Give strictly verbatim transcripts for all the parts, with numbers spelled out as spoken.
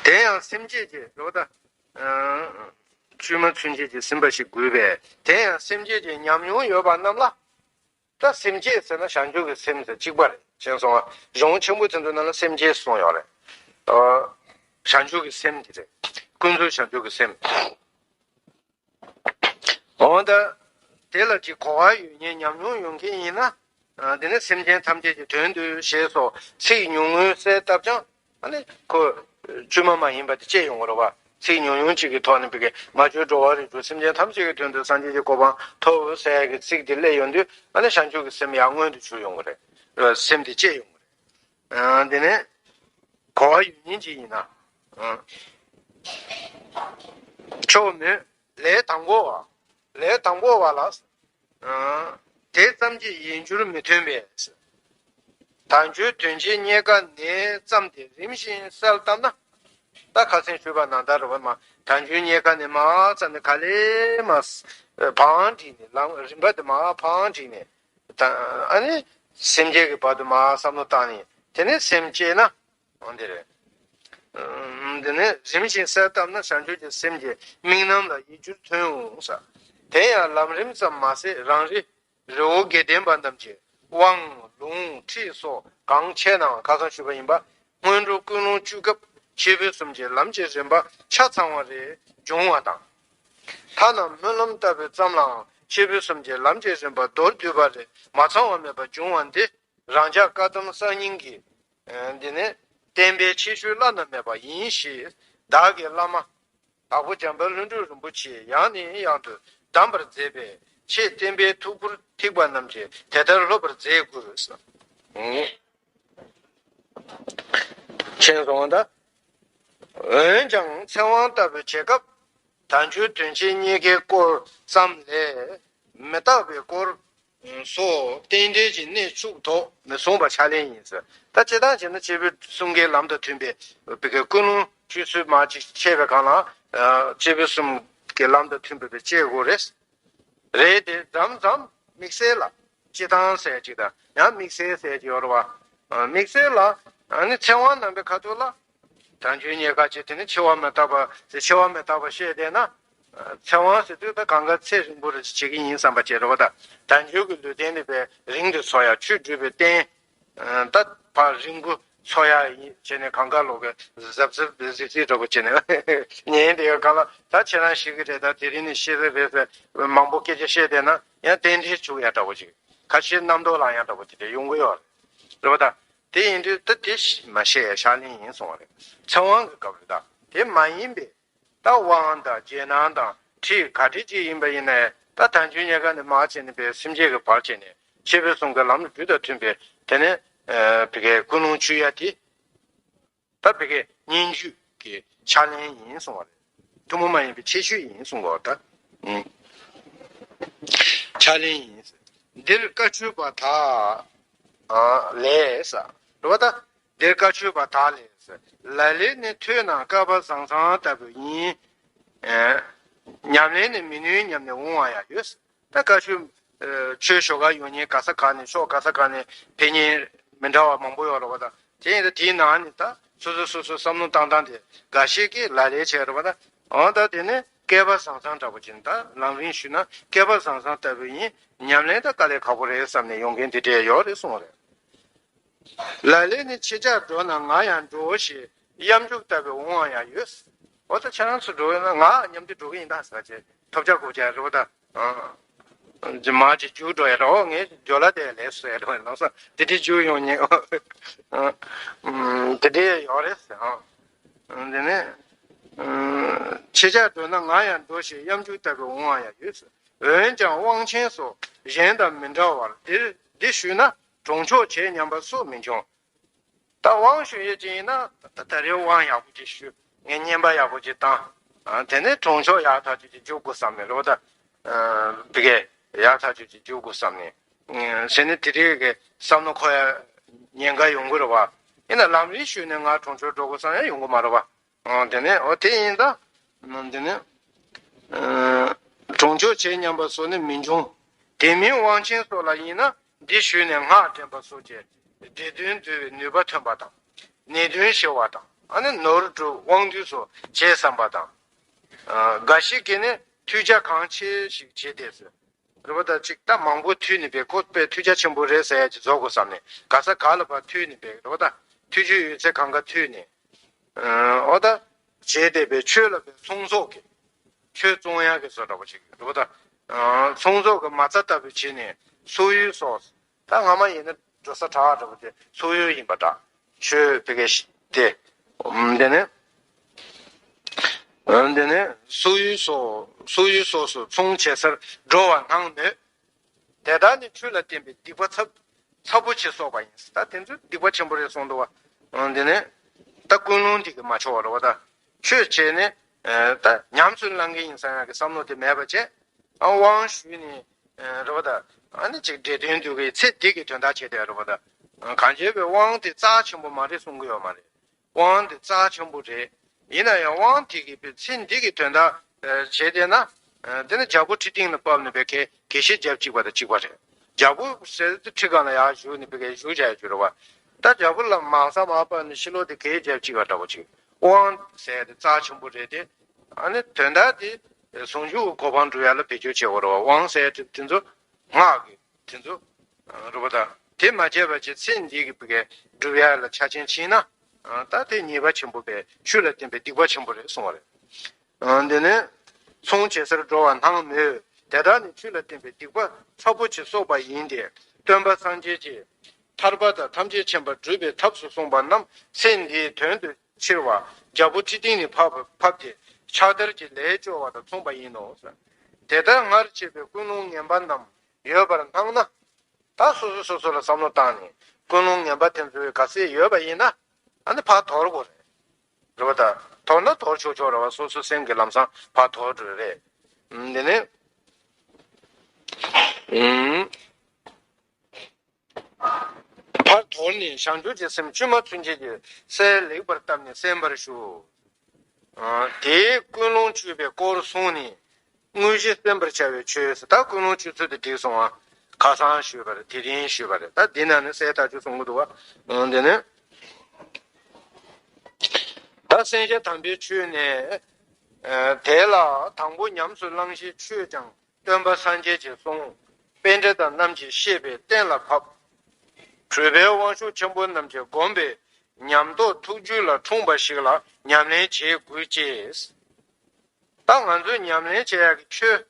དེ་ཡང་སེམས་བསྐྱེད་ཀྱི་རོ་ད། བཅོས་མ་ཚུན་ཆད་ཀྱིས་ཟིན་པ་ཞིག་དགོས་པས། དེ་ཡང་སེམས་བསྐྱེད་ཀྱི་ཉམས་མྱོང་ཡོད་པ་རྣམས་ལ། ད་སེམས་བསྐྱེད་ཟེར་ན་བྱང་ཆུབ་ཀྱི་སེམས་ཟེར་གཅིག་པ་རེད། ཤེས་སོང་ང་། གཞུང་ཆེན་པོ་དེ་ཚོ་ནང་ལ་སེམས་བསྐྱེད་གསུངས་ཡོད་རེད། ཨ། བྱང་ཆུབ་ཀྱི་སེམས་དེ་རེད། ཀུན་རྫོབ་བྱང་ཆུབ་ཀྱི་སེམས། འོ་ད། དེ་ལ་ཅིག་གོ་བ་ཡོད་མཁན་ཉམས་མྱོང་ཡོད་མཁན་ཡིན་ན། ཨ། དེ་ནི་སེམས་ཅན་ཐམས་ཅད་ཀྱི་དོན་དུ་ཞེས་སོགས་ཚིག་ཉུང་ངུའི་གསལ་བཏབ་ཀྱང་། ཨ་ནི་ཁོ་བཅོས་མ་མ་ཡིན་པ་དེ་སྐྱེ་ཡོང་གི་རེད་བ། ཚིག་ཉུང་ཉུང་གཅིག་གི་ཐོག་ནས་བི་གའི་མ་བཅོས་འགྲོ་བ་རིགས་དྲུག་སེམས་ཅན་ཐམས་ཅད་ཀྱི་དོན་དུ་སངས་རྒྱས་ཀྱི་གོ་འཕང་ཐོབ་ཟེར་ཡ་གི་ཚིག་དེ་སླེབས་ཡོང་དུས། ཨ་ནི་བྱང་ཆུབ་ཀྱི་སེམས་ཡར་མངོན་དུ་གྱུར་ཡོང་གི་རེད། སེམས་དེ་སྐྱེ་ཡོང་གི་རེད། ཨ། དེ་ནས་གོ་བ་ཡོད་མཁན་ཅིག་ཡིན་ན། ཨ། ཆོག་མོད། ལས་དང་པོ་བ། ལས་དང་པོ་བ་ལ། ཨ། དེ་ཙམ་གྱིས་ཡིན་རྒྱུར་མི་མཐུན་པས། དལ་འབྱོར་དོན་ཆེན་རྙེད་དཀའ་ནས་བརྩམས་ཏེ་རིམ་བཞིན་གསལ་བཏབ་ན། ད་ཁ་སང་ཞུས་པ་ནང་ལྟར་རེད་བ། མ་དལ་འབྱོར་རྙེད་དཀའ་ནས་མར་བརྩམས་ནས་ག་ལེ་མར་བང་བསྒྲིགས་ནས། ལམ་རིམ་པ་དེ་མར་བང་བསྒྲིགས་ནས། ད་ཨ་ནི་སེམས་བསྐྱེད་ཀྱི་བར་དུ་མར་བསམ་བློ་བཏང་ནས། དེ་ནས་སེམས་བསྐྱེད་ན། འོ་འདི་རེད། ཨ། འདི་ནི་རིམ་བཞིན་གསལ་བཏབ་ན་བྱང་ཆུབ་ཀྱི་སེམས་ཀྱི་དམིགས་རྣམ་ལ་ཡིད་འགྱུར་ཐོན་འོང་ས། དེ་ཡང་ལམ་རིམ་ཙམ་མ་ཟད། རང་རེ་རི་བོ་དགེ་ལྡན་པ་རྣམས་ཀྱི་དབང་ལུང་ཁྲིད་སོགས་གང་ཆེ་ནའང་། ཁ་སང་ཞུས་པ་ཡིན་པ། སྔོན་འགྲོ་ཀུན་སློང་བཅུ་སྐབས་འཆད་པོད་གསུམ་གྱི་ལམ་གྱི་རིམ་པ་ཆ་ཚང་བ་རེ་འབྱུང་བ་དང་། ཐ་ན་སྨོན་ལམ་ལྟ་བུ་ཙམ་ལའང་འཆད་པོད་གསུམ་གྱི་ལམ་གྱི་རིམ་པ་མདོར་བསྡུས་པ་རེ་མ་ཚང་བ་མེད་པ་འབྱུང་བ་འདི། རང་ཅག་བཀའ་གདམས་གསར་རྙིང་གི། ཨ། འདི་ནི་བསྟན་པའི་ཁྱད་ཆོས་བླ་ན་མེད་པ་ཡིན་ཞེས། བདག་གི་བླ་མ་དྭགས་པོ་འཇམ་དཔལ་ལྷུན་གྲུབ་རིན་པོ་ཆེས་ཡང་ནས་ཡང་དུ་གདམས་པར་མཛད་པས། ཁྱེད་བསྟན་པའི་ཐུགས་ཁུར་ཐིགས་པ་རྣམས་ཀྱིས་དེ་ལྟར་སློབ་པར་མཛད་དགོས། མཁྱེན་སོང་ད། འོན་ཀྱང་ཚེ་དབང་ལྟ་བུའི་བྱེད་སྐབས་དལ་འབྱོར་དོན་ཆེན་རྙེད་དཀའི་སྐོར་ཙམ་ལས། མི་རྟག་པའི་སྐོར་སོགས་རྟེན་འབྲེལ་གྱི་གནད་འཆུག་དོགས་མི་གསུངས་པ་ཕྱག་ལེན་ཡིན་ཟེར། ད་སྤྱིར་བཏང་བྱས་ན་འཆད་པོད་གསུམ་གའི་ལམ་དང་མཐུན་པའི་བི་གའི་ཀུན་སློང་བཅུ་ཚུལ་མ་ཅིག་འཆད་པའི་སྒང་ལ། ཨ། འཆད་པོད་གསུམ་གའི་ལམ་དང་མཐུན་པའི་བི་གའི་བྱེད་དགོས་རེད། རེད་དེ། མཚམས་མཚམས་དམིགས་བསལ་ལ་སྤྱི་བཏང་ཟེར་ཅིག་དང་ཡང་དམིགས་བསལ་ཟེར་ཅིག་ཡོད་རེད་བ། ཨ། དམིགས་བསལ་ལ། ཨ་ནི་ཚེ་དབང་རྣམ་པའི་ཁ་ཐུག་ལ། དལ་འབྱོར་རྙེད་དཀའ་ཅེས། དེ་ནི་འཆི་བ་མི་རྟག་པ་ཟེར། འཆི་བ་མི་རྟག་པ་བཤད་བསྡད་ན། ཚེ་དབང་ཟེར་དུས་ད་གང་ག་ཚེ་རིང་པོ་རེ་བྱེད་ཀྱི་ཡིན་བསམ་པ་བྱེད་རེད་བ། ད་དལ་འབྱོར་གྱི་ལུས་རྟེན་ནི་བས་རིང་དུ་འཚོ་ཡ། ཆོས་སྒྲུབ་པའི་རྟེན། ད་ཕར་རིང་པོ་འཚོ་ཡ་ཡིན་བྱས་ནས། གང་ག་ལོག་གི་གཟབ་གཟབ་གཟིགས་གཟིགས་འདྲ་པོ་བྱས་ནས། ཉན་དེ་ག་ལ་ད་ཁྱེད་རང་ཤི་གི་རེད། ད་དེ་རིང་ནས་ཤི་གི་རེད་ཟེར་མང་པོ་སྐད་ཆ་བཤད་བསྡད་ན་ཡང་རྟེན་འབྲེལ་འཆུག་ཡ་འདྲ་པོ་ཅིག་ཁ་ཤས་རྣམ་རྟོག་ལངས་ཡ་འདྲ་པོ་ཅིག་དེ་ཡོང་གི་ཡོད་རེད་བ། ད་དེ་ཡིན་དུས་ད་དེ་མ་བཤད་ཡ་ཕྱག་ལེན་ཡིན་གསུང་བ་རེད། ཚེ་དབང་གི་སྐབས་རེད། ད་དེ་མ་ཡིན་པའི་ད་དབང་དང་རྗེས་གནང་དང་ཁྲིད་ག་འདྲ་ཅིག་ཡིན་པ་ཡིན་ནའི། ད་དལ་འབྱོར་རྙེད་དཀའ་ནས་མར་བྱས་ནས་བས་སེམས་བསྐྱེད་ཀྱི་བར་བྱས་ནས་འཆད་པོད་གསུམ་གྱི་ལམ་ལུགས་དང་མཐུན་པའི། དེ་ནས་བི་གའི་ཀུན་སློང་བཅུ་ཡ་དེ། ད་བི་གའི་སྙན་བརྒྱུད་ཀྱི་ཕྱག་ལེན་ཡིན་གསུང་བ་རེད། ཐུན་མོང་མ་ཡིན་པའི་ཁྱད་ཆོས་ཡིན་གསུང་གོ། ད་ཨུམ། ཕྱག་ལེན་ཡིན། འདིར་བཀའ་ཆོས་པ་དག་ལས་ཟེར་བ་ད། འདིར་བཀའ་ཆོས་པ་དག་ལས་ཟེར། ལག་ལེན་ནི་ཐོས་རྣམས་སྐལ་པ་བཟང་ཚང་ལྟ་བུ་ཡིན། ཨེ། ཉམས་ལེན་ནི་མི་ནུས་སྙམ་ནས་འོང་བ་ཡང་ཡོད། ད་བཀའ་ཆོས། ཨེ། ཆོས་ཞོགས་ཀ་ཡོང་མཁན་ག་ས་ག་ནས་ཕྱོགས་ག་ས་ག་ནས་ཕེབས་མཁན་མི་འདྲ་བ་མང་པོ་ཡོད་རེད་བ། ད་དེ་ཡིན་ད་དེའི་ནང་ནས་ད་སོ་སོ་སོ་སོ་བསམ་བློ་བཏང་སྟངས་དེ་འགའ་ཤས་ཀྱིས་ལག་ལེན་བྱས་རེད་བ། ད་འོ་ད་དེ་ནས་སྐལ་པ་བཟང་ཚང་འདྲ་པོ་ཅིག་ད་ལམ་རིམ་ཞུས་ན་སྐལ་པ་བཟང་ཚང་ལྟ་བུ་ཡིན། ཉམས་ལེན་ད་དཀའ་ལས་ཁག་པོ་རེད་བསམ་ནས་ཡོང་མཁན་དེ་འདྲས་ཡོད་རེད་གསུངས་པ་རེད། ལག་ལེན་ནི་ཁྱེད་ཅག་འགྲོ་ན་ང་ཡང་འགྲོ་ཞེས་གཡམ་རྒྱུག་ལྟ་བུའི་འོང་བ་ཡང་ཡོད། འོ་ད་ཁྱེད་རང་ཚོ་འགྲོ་ཡོད་ན་ང་མཉམ་དུ་འགྲོ་གི་ཡིན་ད་ཟེར་བྱས་ཐོབ་བྱ་དགོས་བྱ་རེད་བ་ད། ཨང་། མ་ཅིག་རྒྱུགས་འགྲོ་ཡ་རོགས། ངས་ཇོ་ལ་དེ་ལས་སུ་ཡ་རོགས་ལོང་ས་དེ་འདྲའི་རྒྱུགས་ཡོང་ཉེ། ཨང་། དེ་འདྲའི་ཡོད་རེད་ཟེར། ཨང་། དེ་ནས། ཁྱེད་ཅག་འགྲོ་ན་ང་ཡང་འགྲོ་ཞེས་གཡམ་རྒྱུག་ལྟ་བུའི་འོང་བ་ཡང་ཡོད། འོན་ཀྱང་དབང་ཆེན་སོགས་གཞན་དང་མི་འདྲ་བར་འདིར་འདི་ཞུས་ན་གྲོང་ཆོག་བྱེད་སྙམ་པ་སུ་མི་འབྱུང་། ད་དབང་ཞུ་ཡས་ཅིག་ཡིན་ན་ད་ད་རེས་དབང་ཡག་པོ་ཅིག་ཞུ། ངས་བསྙེན་པ་ཡག་པོ་ཅིག་བཏང་། ཨ། དེ་ནས་གྲོང་ཆོག་ཡག་ཐག་ཆོད་ཅིག་འཇུག་དགོས་བསམ་ནས་རེད་བ་ད། ཨ། བི་གའི་ཡག་ཐག་ཆོད་ཅིག་འཇུག་དགོས་བསམ་ནས། ཨ། ཟེར་ནས་དེ་རིགས་ཀྱི་བསམ་བློ་འཁོར་ཡ་ཉེན་ཁ་ཡོང་གི་རེད་བ། ཡིན་ན་ལམ་རིམ་ཞུས་ནས་ང་གྲོང་ཆོག་འགྲོ་དགོས་བསམ་ཡ་ཡོང་གི་མ་རེད་བ། ཨ། དེ་ནས་འོ་དེ་ཡིན་ད། ཨ། དེ་ནས། ཨ། གྲོང་ཆོག་བྱེད་སྙམ་པ་སོགས་ནི་མི་འབྱུང་། དེ་མིན་དབང་ཆེན་སོགས་ལ་ཡིན་ན་འདི་ཞུས་ནས་སྔགས་འདྲེན་པ་སོགས་ཀྱིས་སྡེ་བདུན་འདུལ་བའི་ནུས་པ་ཐོན་པ་དང་། ནད་གདོན་ཞི་བ་དང་ ཨ་ནི་ནོར་སྒྲུབ་དབང་སྡུད་སོགས་བྱེད་བསམ་པ་དང་། ཨ། འགའ་ཞིག་གིས་ནི་མཐུ་བྱ་གང་ཆེ་ཞིག་བྱེད་དེ་ཟེར། རེད་པ། ད་ཅིག་ད་མང་པོ་མཐུད་ནས་པའི་ཁོ་པའི་མཐུ་བྱ་ཆེན་པོ་རེད་ཟེར་ཡ་ཅིག་རྫོགས་དགོས་བསམ་ནས་ག་ས་ག་ལ་ཕར་མཐུད་ནས་པའི། རེད་པ། ད་མཐུ་ཆུ་ཡོད་ཚད་གང་ག་མཐུད་ནས། ཨ། འོ་ད་བྱེད་དེ་པའི་ཆོས་ལ་པའི་ཚོང་ཟོག་གི། ཆོས་བཙོང་ཡག་གི་བཟོ་འདྲ་པོ་ཅིག་རེད་པ། ད་ཨ། ཚོང་ཟོག་གི་མ་རྩ་ལྟ་བུ་བྱས་ནས་སོག་ཡུལ་སོགས། ད་སྔ་མ་ཡིན་ན་འགྲོ་ས་གྲགས་འདྲ་པོ་དེ་སོག་ཡུལ་ཡིན་པ་འདྲ། ཆོས་དེ་གའི་ཤི་དེ། ཨམ། དེ་ནས། ཨམ། དེ་ནས་སོག་ཡུལ་སོགས། སོག་ཡུལ་སོགས་སུ་ཚོང་བྱེད་སར་འགྲོ་བར་སྣང་མོད། དེ་དག་ནི་ཆོས་ལ་བརྟེན་པའི་སྡིག་པ་ཚབས་ཚབས་པོ་ཆེ་གསོག་པ་ཡིན། ད་དེ་ཚོ་སྡིག་པ་ཆེན་པོ་རེད་གསུངས་འདུག་པ། ཨང་། དེ་ནས་ད་ཀུན་སློང་དེ་གིས་མ་ཆོག་པ་རེད་པ། ད་ཆོས་བྱས་ནས། ཨ། ད་ཉམས་སུ་བླང་གི་ཡིན་བསམ་ཡག་གི་བསམ་བློ་དེ་མེད་པ་བྱས། ཨ། དབང་ཞུས་ནས། ཨ། རེད་པ། ད་ཨ་ནི་ཅིག་འདྲེ་གདོན་འདུལ་གི་ཚེ་འདི་གི་དོན་དག་བྱས་ཏེ་རེད་པ། ད་གང་བྱས་པའི་དབང་དེ་རྩ་ཆེན་པོ་མ་རེད་གསུང་གི་ཡོད་མ་རེད། དབང་དེ་རྩ་ཆེན་པོ་རེད། ཡིན་ན་ཡང་དབང་དེ་གིས་པའི་ཚེ་འདི་གི་དོན་དག་བྱས་ཏེ་ན། ཨ། དེ་ནི་རྒྱལ་པོ་ཁྲི་སྟེང་ལ་བབས་ནས་པའི་གད་གད་ཕྱིས་རྒྱབ་གཅིག་པ་དང་གཅིག་པ་རེད། རྒྱལ་པོ་ཟེར་དེ་ཁྲི་སྒང་ལ་ཡར་བཞུགས་ནས་པའི་གད་བཞུགས་བྱ་ཡག་རྒྱུ་རེད་པ། ད་རྒྱལ་པོ་ལ་མང་ས་མར་བབས་ནས་ཕྱི་ལོགས་དེ་གད་རྒྱབ་གཅིག་པ་འདྲ་པོ་ཅིག། དབང་ཟེར་དེ་རྩ་ཆེན་པོ་རེད་དེ། ཨ་ནི་དོན་དག་དེ་ཟུང་འཇུག་གི་གོ་འཕང་སྒྲུབ་ཡག་ལ་བེད་སྤྱོད་བྱེད་དགོས་རེད་པ། དབང་ཟེར་དེ་དེ་ཚོ་སྔགས་ཀྱི་དེ་ཚོ། རེད་པ། ད་དེ་མ་བྱས་པ་བྱས་ཚེ་འདི་གི་པའི་གད་སྒྲུབ་ཡག་ལ་ཆ་རྐྱེན་ཕྱིན་ན། ཨ། ད་དེ་ཉེས་པ་ཆེན་པོ་པའི་ཆོས་ལ་བརྟེན་པའི་སྡིག་པ་ཆེན་པོ་རེད་གསུང་བ་རེད། ཨ། དེ་ནས་ཚོང་བྱེད་སར་འགྲོ་བར་སྣང་མོད། དེ་དག་ནི་ཆོས་ལ་བརྟེན་པའི་སྡིག་པ་ཚབས་པོ་ཆེ་གསོག་པ་ཡིན་ཏེ། སྟོན་པ་སངས་རྒྱས་ཀྱིས་ཐར་པ་དང་ཐམས་ཅད་མཁྱེན་པ་སྒྲུབ་པའི་ཐབས་སུ་གསུངས་པ་རྣམས་ཚེ་འདིའི་དོན་དུ་ཕྱིར་བ་རྒྱལ་པོ་ཁྲི་སྟེང་ནས་ཕབ་ཕབ་སྟེ་ཕྱག་དར་གྱི་ལས་བཅོལ་བ་དང་མཚུངས་པ་ཡིན་ནོ། དེ་ལྟར་སྔར་བྱས་པའི་ཀུན་སློང་ངན་པ་རྣམས་ཡོད་པར་སྣང་ན། ད་སོ་སོ་སོ་སོ་ལ་བསམ་བློ་བཏང་ནས་ཀུན་སློང་ངན་པ་དེ་ཚོའི་ག་ཚད་ཡོད་པ་ཡིན་ན། ཨ་ནི་ཕར་དོར་དགོས་རེད། རེད་པ། ད་དོར་ན་དོར་ཆོག་ཆོག་རེད་པ། སོ་སོ་སེམས་ཀྱི་ལམ་སང་ཕར་དོར་འགྲོ་རེད། ཨ། དེ་ནས། ཨ། ཕར་དོར་ནས་བྱང་ཆུབ་ཀྱི་སེམས་བཅོས་མ་ཚུན་ཆད་ཀྱི་སེལ་ལེགས་པར་བཏབ་ནས་གསན་པར་ཞུ། ཨ། དེའི་ཀུན་སློང་བཅོས་པའི་སྐོར་གསུངས་ནས། དངོས་གཞི་བསྟན་པར་བྱ་བའི་ཆོས་ཟེར། ད་ཀུན་སློང་བཅོས་ཚུལ་དེ་འགྲིག་སོང་བ། ཁ་སང་ཞུས་པ་རེད། དེ་རིང་ཞུས་པ་རེད། ད་འདི་ནང་ནས་གསལ་ཐག་ཆོད་གསུང་གི་འདུག་བ། ཨ། དེ་ནས། ད་གསན་བྱ་དམ་པའི་ཆོས་ནི། ཨ། དེ་ལ་དང་པོ་ཉམས་སུ་བླང་བྱའི་ཆོས་ཀྱང་སྟོན་པ་སངས་རྒྱས་ཀྱིས་གསུངས། པཎྜི་ཏ་རྣམས་ཀྱིས་བཤད་པའི་གཏན་ལ་ཕབ། གྲུབ་པའི་དབང་ཕྱུག་ཆེན་པོ་རྣམས་ཀྱིས་བསྒོམས་པའི་ཉམས་རྟོགས་ཐུགས་རྒྱུད་ལ་འཁྲུངས་པ་ཞིག་ལ་ཉམས་ལེན་བྱེད་དགོས་ཀྱི། ད་ང་ཚོས་ཉམས་ལེན་བྱེད་ཡག་གི་ཆོས།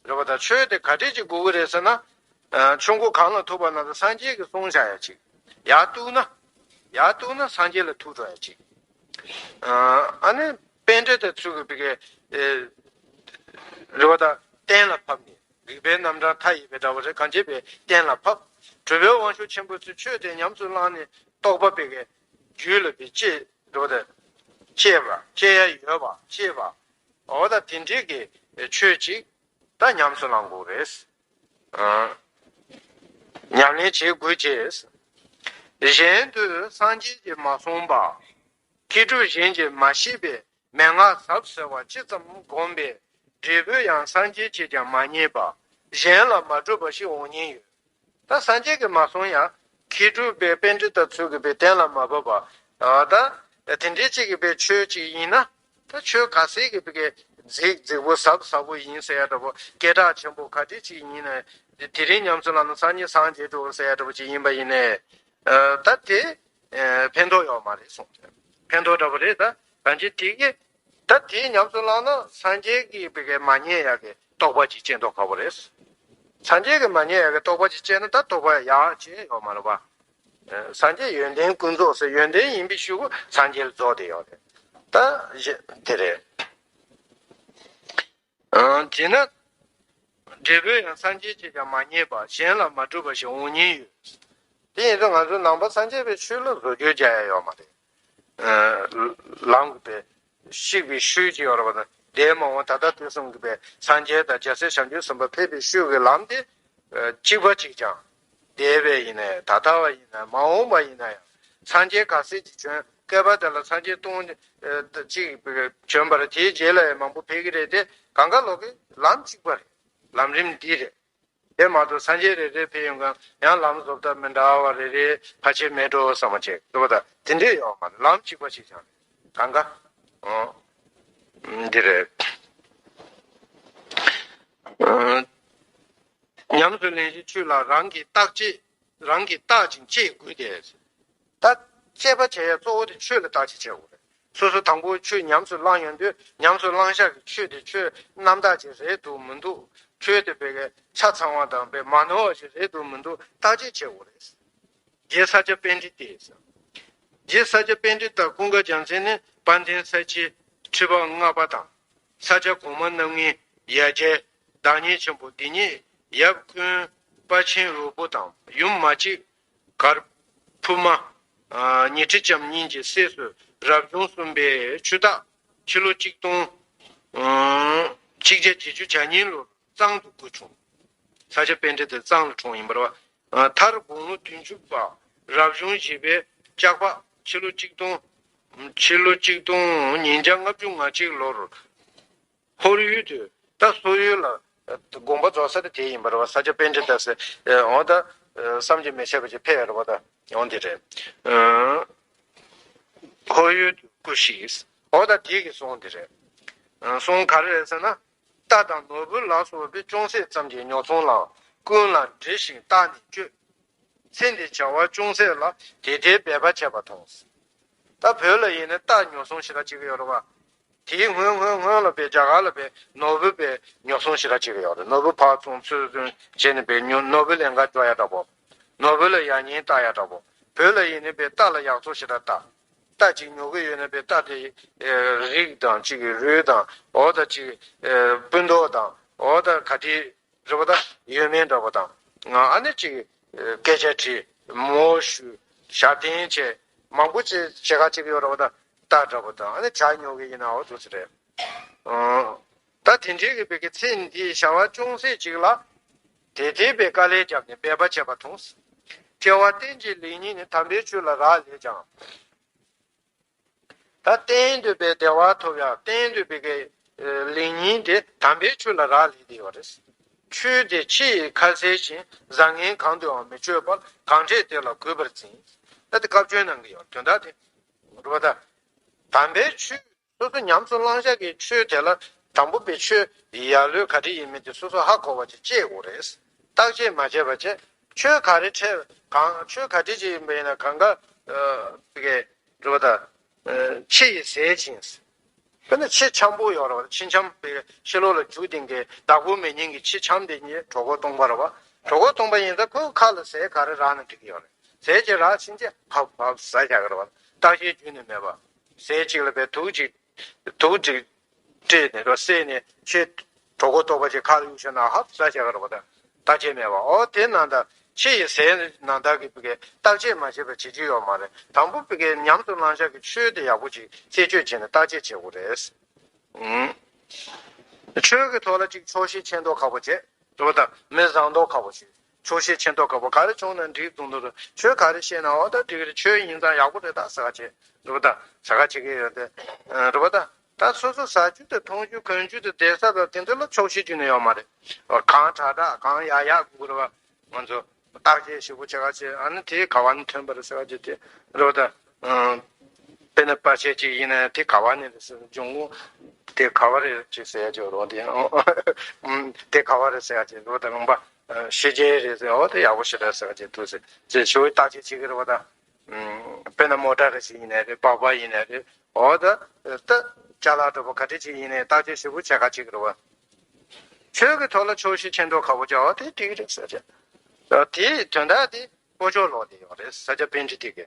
རེད་པ། ད་ཆོས་དེ་ག་འདྲས་ཅིག་དགོས་ཀྱི་རེད་ཟེར་ན། ཨ། ཆོས་འཁོར་གང་ལ་ཐུག་པ་ན་ད་སངས་རྒྱས་ཀྱིས་གསུངས་བཞག་ཡག་ཅིག། ཡར་གཏུགས་ན། ཡར་གཏུགས་ན་སངས་རྒྱས་ལ་ཐུག་འགྲོ་ཡག་ཅིག། ཨ། ཨ་ནི་པཎྜི་ཏ་ཚོས་ཀྱིས་པའི་གད། ཨེ། རེད་པ། ད་གཏན་ལ་ཕབ་ནས། རིགས་པའི་རྣམ་གྲངས་མཐའ་ཡས་པའི་འདྲ་བ་རེད། གང་བྱས་པའི་གཏན་ལ་ཕབ། གྲུབ་པའི་དབང་ཕྱུག་ཆེན་པོ་ཚོས་ཆོས་དེ་ཉམས་སུ་བླངས་ནས་རྟོགས་པ་པའི་གད་རྒྱུད་ལ་པའི་སྐྱེ། རེད་པ། ད་སྐྱེ་བ། སྐྱེ་ཡག་ཡོད་པ། སྐྱེས་པ། འོ་ད་དེ་འདྲའི་གི་ཆོས་ཅིག་ད་ཉམས་སུ་བླང་དགོས་རེད། ཨ། ཉམས་ལེན་བྱེད་དགོས་ཀྱི། གཞན་དུ་སངས་རྒྱས་ཀྱིས་མ་གསུངས་པ། མཁས་གྲུབ་གཞན་གྱིས་མ་ཤེས་པའི་མན་ངག་ཟབ་ཟེར་བ་ཅི་ཙམ་བསྒོམས་པའི་འབྲས་བུ་ཡང་སངས་རྒྱས་ཀྱིས་ཀྱང་མ་རྙེད་པ། གཞན་ལ་མ་གྲུབ་པ་ཞིག་འོང་ཉེན་ཡོད། ད་སངས་རྒྱས་ཀྱིས་མ་གསུངས་ཡང་མཁས་གྲུབ་པའི་པཎྜི་ཏ་ཚོས་ཀྱིས་པའི་གཏན་ལ་མ་ཕབ་པ། ཨ། ད་དེ་འདྲའི་ཅིག་གི་པའི་ཆོས་ཅིག་ཡིན་ན། ད་ཆོས་ག་ཚད་ཀྱི་པའི་གད་རྫིག་རྫིག་པོ་ཟབ་ཟབ་པོ་ཡིན་ཟེར་ཡག་འདྲ་པོ། སྐད་གྲགས་ཆེན་པོ་ག་འདྲས་ཅིག་ཡིན་ན། དེ་རིང་ཉམས་སུ་བླངས་ན་སང་ཉིན་སངས་རྒྱས་འགྲོ་ཟེར་ཡག་འདྲ་པོ་ཅིག་ཡིན་པ་ཡིན་ནའི། ཨ། ད་དེ། ཨ། ཕན་ཐོགས་ཡོད་མ་རེད་གསུངས། ཕན་ཐོགས་འདྲ་པོ་རེད། ད་གང་ཅི་དེ་གི། ད་དེ་ཉམས་སུ་བླངས་ན་སངས་རྒྱས་ཀྱིས་པའི་གད་མ་རྙེད་ཡག་གི་རྟོགས་པ་ཅིག་སྐྱེ་མདོག་ཁ་པོ་རེད། སངས་རྒྱས་ཀྱིས་མ་རྙེད་ཡག་གི་རྟོགས་པ་ཅིག་སྐྱེས་ན་ད་རྟོགས་པ་ཡག་ཅིག་ཡོད་མ་རེད་པ། ཨ། སངས་རྒྱས་ཡོན་ཏན་ཀུན་རྫོགས་ཟེར། ཡོན་ཏན་ཡིན་པའི་ཤུལ་སངས་རྒྱས་ལ་རྫོགས་བསྡད་ཡོད་རེད། ད་གཞི་དེ་རེད། ཨ། དེས་ན། འབྲས་བུ་ཡང་སངས་རྒྱས་ཀྱིས་ཀྱང་མ་རྙེད་པ། གཞན་ལ་མ་གྲུབ་པ་ཞིག་འོང་ཉེན་ཡོད། དེ་ཡིན་ཙང་ང་ཚོ་ནང་པ་སངས་རྒྱས་པའི་ཆོས་ལ་བཟོ་བཅོས་རྒྱག་ཡ་ཡོད་མ་རེད། ཨ། ལམ་གྱི་པའི་གཤེགས་པའི་ཤུལ་གྱི་ཡོད་རེད་པ་དང་། འདས་མ་འོངས་ད་ལྟ་དུས་གསུམ་གྱི་པའི་སངས་རྒྱས་དང་རྒྱལ་སྲས་བྱང་ཆུབ་སེམས་དཔའ་ཕེབས་པའི་ཤུལ་གྱི་ལམ་དེ། ཨ། གཅིག་པ་གཅིག་རྐྱང་། འདས་པ་ཡིན་ན་ཡང་། ད་ལྟ་བ་ཡིན་ན་ཡང་། མ་འོངས་པ་ཡིན་ན་ཡང་། སངས་རྒྱས་ག་ཚད་ཅིག་བྱོན། བསྐལ་པ་དེ་ལ་སངས་རྒྱས་སྟོང་གཅིག་བྱོན་པ་རེད། དེའི་རྗེས་ལ་ཡང་མང་པོ་ཕེབས་ཀྱི་རེད་དེ། གང་ག་ལོག་གི་ལམ་གཅིག་པ་རེད། ལམ་རིམ་འདི་རེད། དེ་མ་གཏོགས་སངས་རྒྱས་རེ་རེ་ཕེབས་ཡོང་གང་ཡང་ལམ་བཟོ་ལྟ་མི་འདྲ་བ་རེ་རེ་ཕལ་ཆེར་མེད་འགྲོ་བསམ་པ་བྱས། རེད་པ། ད་དེ་འདྲས་ཡོད་མ་རེད། ལམ་གཅིག་པ་ཞིག་ཀྱང་རེད། གང་ག་འདི་རེད། ཉམས་སུ་ལེན་བྱའི་ཆོས་ལ་རང་གིས་བརྟག་དཔྱད། རང་གིས་བརྟག་ཅིང་དཔྱད་དགོས་ཏེ། ད་དཔྱད་པ་བྱེད་ཡ་གཙོ་བོ་དེ་ཆོས་ལ་བརྟག་དཔྱད་བྱེད་དགོས་རེད། སོ་སོ་དང་པོ་ཆོས་ཉམས་སུ་བླངས་ཡོང་དུས་ཉམས་སུ་བླངས་བཞག་གི་ཆོས་དེ་ཆོས་རྣམ་དག་ཅིག་རེད་འདུག་མི་འདུག་ཆོས་དེ་བས་ཆ་ཚང་བ་དང་བས་མ་ནོར་བ་ཞིག་རེད་འདུག་མི་འདུག་བརྟག་དཔྱད་བྱེད་དགོས་རེད། རྗེ་ས་སྐྱ་པཎྜི་ཏས། རྗེ་ས་སྐྱ་པཎྜི་ཏ་ཀུན་དགའ་རྒྱལ་མཚན་ནི་དཔལ་ལྡན་ས་སྐྱའི་ཁྲི་པ་ལྔ་པ་དང་། ས་སྐྱ་གོང་མ་རྣམ་ལྔའི་ཡ་གྱལ་བདག་ཉིད་ཆེན་པོ་འདི་ཉིད་ཡབ་འཁོན་དཔའ་ཆེན་འོད་པོ་དང་ཡུམ་མ་གཅིག་གར་ཕུབ་མ། ཉི་ཁྲི་ལྕམ་གཉིས་ཀྱི་སྲས་སུ་རབ་བྱུང་གསུམ་པའི་ཆུ་སྟག་ཕྱི་ལོ་གཅིག་སྟོང་གཅིག་བརྒྱ་བརྒྱད་ཅུ་གྱ་གཉིས་ལོར་གཙང་དུ་སྐུ་འཁྲུངས། ས་སྐྱ་པཎྜི་ཏ་གཙང་ལ་འཁྲུངས་ཡིན་པ་རེད་བ། མཐར་དགུང་ལོ་བདུན་ཅུ་པ་རབ་བྱུང་བཞི་པའི་ལྕགས་ཕག་ཕྱི་ལོ་གཅིག་སྟོང་། ཕྱི་ལོ་གཅིག་སྟོང་ཉིས་བརྒྱ་ལྔ་བཅུ་ང་གཅིག་ལོར་ཧོར་ཡུལ་དུ་ད་སོག་ཡུལ་ལ་དགོངས་པ་རྫོགས་ས་དེ་དེ་ཡིན་པ་རེད་བ། ས་སྐྱ་པཎྜི་ཏ་ཟེར་འོ་ད་བསམ་གྱིས་མི་ཁྱབ་པ་ཅིག་ཕེབས་ཡོད་རེད་བ། ད་འོ་འདི་རེད། ཧོར་ཡུལ་དུ་སྐུ་གཤེགས། འོ་ད་དེ་གི་གསུང་འདི་རེད། གསུང་ག་རེ་རེད་ཟེར་ན། རྟ་དང་ནོར་བུ་ལ་སོགས་པའི་ཅུང་ཟད་ཙམ་གྱི་ཉོ་ཚོང་ལའང་ཀུན་ལ་འདྲི་ཞིང་བརྟག་ནས་སྤྱོད། ཚེ་འདིའི་བྱ་བ་ཅུང་ཟད་ལ་དེ་ལྟའི་འབད་པ་བྱས་པ་མཐོང་། ད་བོད་ལ་ཡིན་ན་རྟ་ཉོ་ཚོང་ཞེ་དྲག་བྱེད་ཀྱི་ཡོད་རེད་བ། དེའི་སྔོན་སྔོན་སྔོན་ལ་པའི་རྒྱ་གར་ལ་པའི་ནོར་བུ་པའི་ཉོ་ཚོང་ཞེ་དྲག་བྱེད་ཀྱི་ཡོད་རེད། ནོར་བུ་ཕར་བཙོང་ཚུར་བཙོང་བྱས་ནས་པའི་ཉོ་ནོར་བུ་ལེན་ག་འགྲོ་ཡ་འདྲ་པོ། ནོར་བུ་ལ་ཡ་ཉེན་བཏགས་ཡ་འདྲ་པོ། བོད་ལ་ཡིན་ན་པའི་རྟ་ལ་ཡག་བཙོག་ཞེ་དྲག་བལྟ། རྟ་གཅིག་ཉོ་གི་ཡོད་ན་པའི་རྟ་དེ་རིགས་དང་གཅིག་གི་རུས་དང་འོ་ད་གཅིག་སྤུ་མདོག་དང་འོ་ད་ག་དེ་རེད་པ། ད་ཡོད་མེད་འདྲ་པོ་དང་ཨ་ནི་གཅིག་སྐད་ཆ་དྲིས་མོ་ཞུ་ཞབས་བརྟན་བྱས་མང་པོ་ཅིག་བྱེད་ག་གཅིག་ཡོད་རེད་པ། ད་རྟ་འདྲ་པོ་དང་ཨ་ནི་བྱ་ཉོ་གི་ཡིན་ན་འོ་འདུག་ཟེར་རེད། ད་དེ་འདྲའི་གི་བོད་ཀྱི་ཚེ་འདིའི་བྱ་བ་ཅུང་ཟད་ཅིག་ལ་དེ་དེ་བས་དཀའ་ལས་བརྒྱབ་ནས་འབད་པ་བྱས་པ་མཐོང་། སྐྱེ་བ་གཏན་གྱི་ལེགས་ཉེས་ནི་དམ་པའི་ཆོས་ལ་རག་ལས་ཀྱང་། ད་གཏན་དུ་པའི་བདེ་བ་ཐོབ་ཡ་གཏན་དུ་པའི་གི་ལེགས་ཉེས་དེ་དམ་པའི་ཆོས་ལ་རག་ལས་བསྡད་ཡོད་རེད། ཆོས་དེ་ཕྱི་ཡི་ཁ་ཟས་བཞིན་བཟང་ངན་གང་དུའང་མི་སྤྱོད་པར་གང་འཕྲད་དེ་ལ་གུས་པར་འཛིན། ད་དེ་བཀའ་བཀྱོན་གནང་གི་ཡོད་དོན་དག་དེ། རེད་པ། ད་དམ་པའི་ཆོས་སོ་སོ་ཉམས་སུ་བླངས་བཞག་གི་ཆོས་དེ་ལ་དང་པོ་པའི་ཆོས་ཡ་ལོས་ག་རེ་ཡིན་མིན་དེ་སོ་སོ་ཧ་གོ་བ་ཅིག་དཔྱད་དགོས་རེད། བརྟག་དཔྱད་མ་བྱས་པ་བྱས་ཆོས་ག་རེ་འཕྲད་གང་ཆོས་ག་འདྲ་ཅིག་ཡིན་པ་ཡིན་ན་གང་ག་ཨ་གི་རེད་པ། ད་ཕྱི་ཡི་ཟས་བཞིན། དཔེར་ན་ཕྱི་འཆམ་པོ་ཡོད་རེད་པ། ཕྱི་འཆམ་པའི་ཕྱི་ལོགས་ལ་རྒྱུ་ལྡན་གྱི་བདག་པོ་མེད་མཁན་གྱི་ཕྱི་འཆམ་དེ་ཉིད་གྲོད་ཁོག་སྟོང་པ་རེད་པ། གྲོད་ཁོག་སྟོང་པ་ཡིན་ཙང་ཁོའི་ཁ་ལ་ཟས་ག་རེ་རག་ན་འགྲིག་གི་ཡོད་རེད། ཟས་ཅིག་རག་ཕྱིན་ཆད་ཧབ་ཧབ་ཟ་བཞག་གི་རེད་པ། བརྟག་དཔྱད་རྒྱུན་ནས་མེད་པ། ཟས་གཅིག་ལ་པའི་དུག་ཅིག་དུག་ཅིག་སྤྲད་ནས་རོ་བསྲེས་ནས་ཕྱི་གྲོད་ཁོག་ལྟོགས་པ་ཅིག་ཁ་ལ་གཡུག་ཤོར་ན་ཧབ་ཟ་བྱ་ག་རེད་པ། ད་བརྟག་དཔྱད་མེད་པ། ཨོ་དེ་ནང་ད་ཕྱི་ཡི་ཟས་ནང་ད་གི་བི་གའི་བརྟག་དཔྱད་མ་བྱས་པ་བྱེད་རྒྱུ་ཡོད་མ་རེད། དང་པོ་བི་གའི་ཉམས་སུ་བླང་བྱ་གི་ཆོས་དེ་ཡག་པོ་ཅིག་རྩད་གཅོད་བྱས་ནས་བརྟག་དཔྱད་བྱེད་དགོས་རེད། ཨུམ། ཆོས་ཀྱི་ཐོག་ལ་ཅིག་ཆོག་ཤེས་མཁྱེན་མདོག་ཁ་པོ་བྱེད། རེད་པ། ད་མི་བཟང་མདོག་ཁ་པོ་ཞིག་ཆོག་ཤེས་མཁྱེན་མདོག་ཁ་པོ་ག་རེ་བྱུང་ན་འགྲིག་འདུག་འདུག་ཆོས་ག་རེ་བཤད་ན་འོ་ད་འགྲིག་རེད། ཆོས་ཡིན་ཙང་ཡག་པོ་རེད་ད་ཟེར་ག་བྱེད། རེད་པ། ད་ཟེར་ག་བྱེད་ཀྱི་ཡོད་དེ། རེད་པ། ད་ད་སོ་སོ་ཟ་རྒྱུ་དེ་འཐུང་རྒྱུ་གོན་རྒྱུ་དེ་བསྡད་ས་དང་དེ་ཚོ་ལ་ཆོག་ཤེས་རྒྱུ་ནི་ཡོད་མ་རེད། གང་དྲག་དྲག་གང་ཡག་ཡག་དགོས་རེད་པ། ང་ཚོ་བརྟག་དཔྱད་ཞིབ་པོ་བྱེད་ག་བྱེད། ཨ་ནི་དེ་ག་བ་ནས་ཐོན་པ་རེད་ཟེར་ག་བྱེད་དེ། རེད་པ། ད། དཔེར་ན་པར་ཆས་གཅིག་ཡིན་ན་དེ་ག་བ་ནས་རེད་ཟེར། འབྱུང་ཁུངས་དེ་ག་བ་རེད་ཅེས་ཟེར་ཡ་ཅིག་ཡོད་རེད་པ། དེ་དེ་ག་བ་རེད་ཟེར་ཡ་ཅིག་རེད་པ། ད་རོང་པ་ཤེས་བྱའི་རེད་ཟེར། འོ་དེ་ཡག་པོ་ཞེ་དྲག་ཟེར་ཡ་ཅིག་འདུག་ཟེར་ཅེས་ཞུ་བའི་བརྟག་དཔྱད་བྱེད་ཀྱི་རེད་པ། ད་དཔེར་ན་མོ་ཊ་རེད་ཟེར་ཡིན་ནའི་རེད། སྦག་སྦག་ཡིན་ནའི་རེད། འོ་ད་ད་ཅ་ལག་འདྲ་པོ་ག་འདྲ་ཅིག་ཡིན་ནའི་བརྟག་དཔྱད་ཞིབ་པོ་བྱེད་ག་བྱེད་ཀྱི་རེད་པ། ཆོས་ཀྱི་ཐོག་ལ་ཆོག་ཤེས་མཁྱེན་མདོག་ཁ་པོ་བྱ་བ་དེ་འགྲིག་གི་རེད་ཟེར་བྱས། དེའི་དོན་དག་དེ་ཀོ་ཅོག་ལོག་དེ་ཡོད་རེད། ས་སྐྱ་པཎྜི་ཏའི་གི།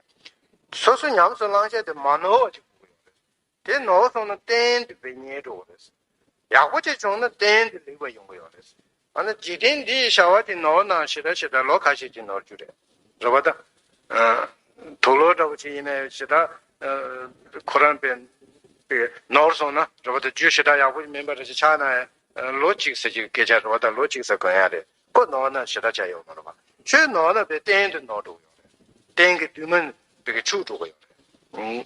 སོ་སོ་ཉམས་སུ་བླང་བྱ་དེ་མ་ནོར་བ་ཅིག་དགོས་ཀྱི་ཡོད་རེད། དེ་ནོར་སོང་ན་གཏན་དུ་བས་ཉེས་འགྲོ་གི་རེད། ཡག་པོ་ཅིག་བྱུང་ན་གཏན་དུ་ལེགས་པ་ཡོང་གི་ཡོད་རེད། ཨ་ནི་འཇིག་རྟེན་འདིའི་བྱ་བ་དེ་ནོར་ན་ཞེ་དྲག་ཞེ་དྲག་ལོ་ཁ་ཤས་ཅིག་ནོར་རྒྱུ་རེད། རེད་པ། ད་དུག་ལོག་འདྲ་པོ་ཅིག་ཡིན་ན་ཞེ་དྲག་ཁོ་རང་པའི་ནོར་སོང་ན་རེད་པ། ད་རྒྱུ་ཞེ་དྲག་ཡག་པོ་མིན་པ་རེད་ཅེས་ཆགས་ན་ལོ་གཅིག་ཟེར་གྱི་སྐད་ཆ་རེད་པ། ད་ལོ་གཅིག་ཟེར་དགོས་ཡ་རེད། ཁོ་ནོར་ན་ཞེ་དྲག་བྱ་ཡོད་མ་རེད་པ། ཆོས་ནོར་ན་པའི་གཏན་དུ་ནོར་འགྲོ་གི་ཡོད་རེད། གཏན་གྱི་དུས་མིན་པའི་གི་ཆུག་འགྲོ་གི་ཡོད་རེད།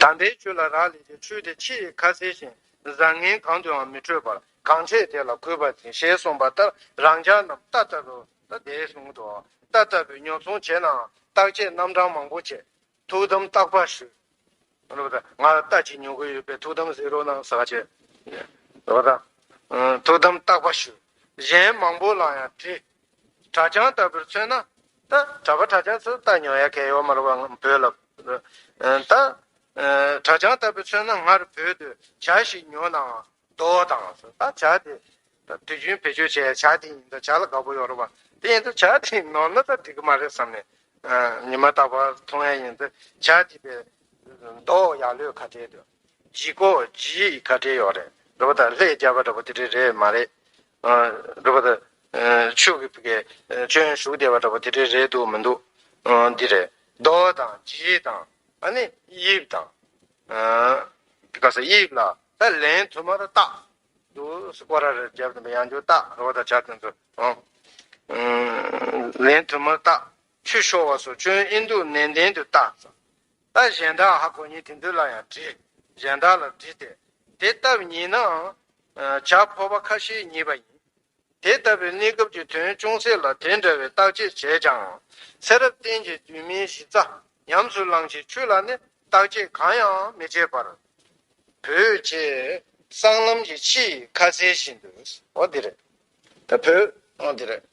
དམ་པའི་ཆོས་ལ་རག་ལས་ཀྱི་ཆོས་དེ་ཕྱི་ཡི་ཁ་ཟས་བཞིན་བཟང་ངན་གང་དུའང་མི་འཕྲོད་པར་གང་འཕྲད་དེ་ལ་གུས་པར་འཛིན་ཞེས་གསུངས་པ་ལྟར་རང་ཅག་རྣམས་རྟ་ལྟ་བུ་ད་དེ་གསུངས་འདུག་རྟ་ལྟ་བུའི་ཉོ་ཚོང་བྱེད་ནའང་བརྟག་དཔྱད་རྣམ་གྲངས་མང་པོ་བྱས། ཐུགས་དམ་བརྟག་པ་ཞུ། རེད་པ་ད། ང་ལ་ལྟ་ཅིག་ཉོ་གི་ཡོད་པས་ཐུགས་དམ་གཟིགས་རོགས་གནང་ཟེར་བ་བྱས། རེད་པ་ད། ཐུགས་དམ་བརྟག་པ་ཞུ། གཞན་མང་པོ་ལ་ཡང་དྲི། གྲྭ་རྐྱང་ལྟ་བུར་མཚོན་ན། ད་གྲྭ་པ་གྲྭ་རྐྱང་ཚོས་ལྟ་ཉོ་ཡ་གལ་ཡོད་མ་རེད་པ། བོད་ལ། ད་གྲྭ་རྐྱང་ལྟ་བུར་མཚོན་ན་སྔར་བོད་དུ་ཇ་ཞིག་ཉོ་ནའང་རྡོ་དང་། ད་ཇ་དེ་ད་དུས་རྒྱུན་བེད་སྤྱོད་བྱས་ཇ་དེ་ཡིན་ད་ཇ་ལ་དགའ་པོ་ཡོད་རེད་པ། དེ་ཡིན་ད་ཇ་དེ་ནོར་ན་ད་འགྲིག་གི་མ་རེད་བསམ་ནས། ཉི་མ་རྟག་པར་འཐུང་ཡ་ཡིན་ད་ཇ་དེ་པའི་མདོག་ཡག་ལོས་ཁ་བྲལ་འདུག་ལྗིད་ཁོག་ལྗིད་ཁ་བྲལ་ཡོད་རེད། རེད་པ་ད། ལྷས་རྒྱབ་པ་འདྲ་པོ་དེ་འདྲ་རེད་མ་རེད། རེད་པ་ད། ཆུ་གི་ཕ་གི་སྐྱོན་ཞུགས་བསྡད་པ་འདྲ་པོ་དེ་འདྲ་རེད་འདུག་མི་འདུག་འདི་རེད། མདོག་དང་ལྗིད་དང་ཨ་ནི་དབྱིབས་དང་། ག་ས་དབྱིབས་ལ་ད་ལན་དུ་མར་བརྟག་འདུག་སྐོར་ར་རེ་བརྒྱབ་དང་ཡང་འཇུག་བརྟག་རེད་པ་ད། ཇ་དེ་ཚོ། ལན་དུ་མར་བརྟག་ཆུ་ཤོར་བ་སོགས་སྐྱོན་ཨེ་འདུག་ནན་ཏན་དུ་བརྟག་ད་གཞན་དག་ཧ་གོ་ཉིད་དེ་འདུག་ལ་ཡང་དྲི། གཞན་དག་ལ་དྲི་སྟེ། དེ་ལྟ་བུ་ཉིད་ནའང་། བྱ་ཕོ་པ་ཁ་ཤས་ཉིད་པ་ཡིན། དེ་ལྟ་བུའི་གནས་སྐབས་ཀྱི་དོན་ཅུང་ཟད་ལ་དེ་འདྲ་བའི་བརྟག་དཔྱད་བྱས་ཀྱང་། ཚེ་རབས་གཏན་གྱི་དུས་མིན་གཞི་རྩ་ཉམས་སུ་བླང་བྱའི་ཆོས་ལ་ནི་བརྟག་དཔྱད་གང་ཡང་མི་བྱེད་པར། བོད་ཀྱི་གསང་ལམ་གྱི་ཕྱི་ཡི་ཁ་ཟས་བཞིན་དུ། འོ་འདི་རེད། ད་བོད། འོ་འདི་རེད།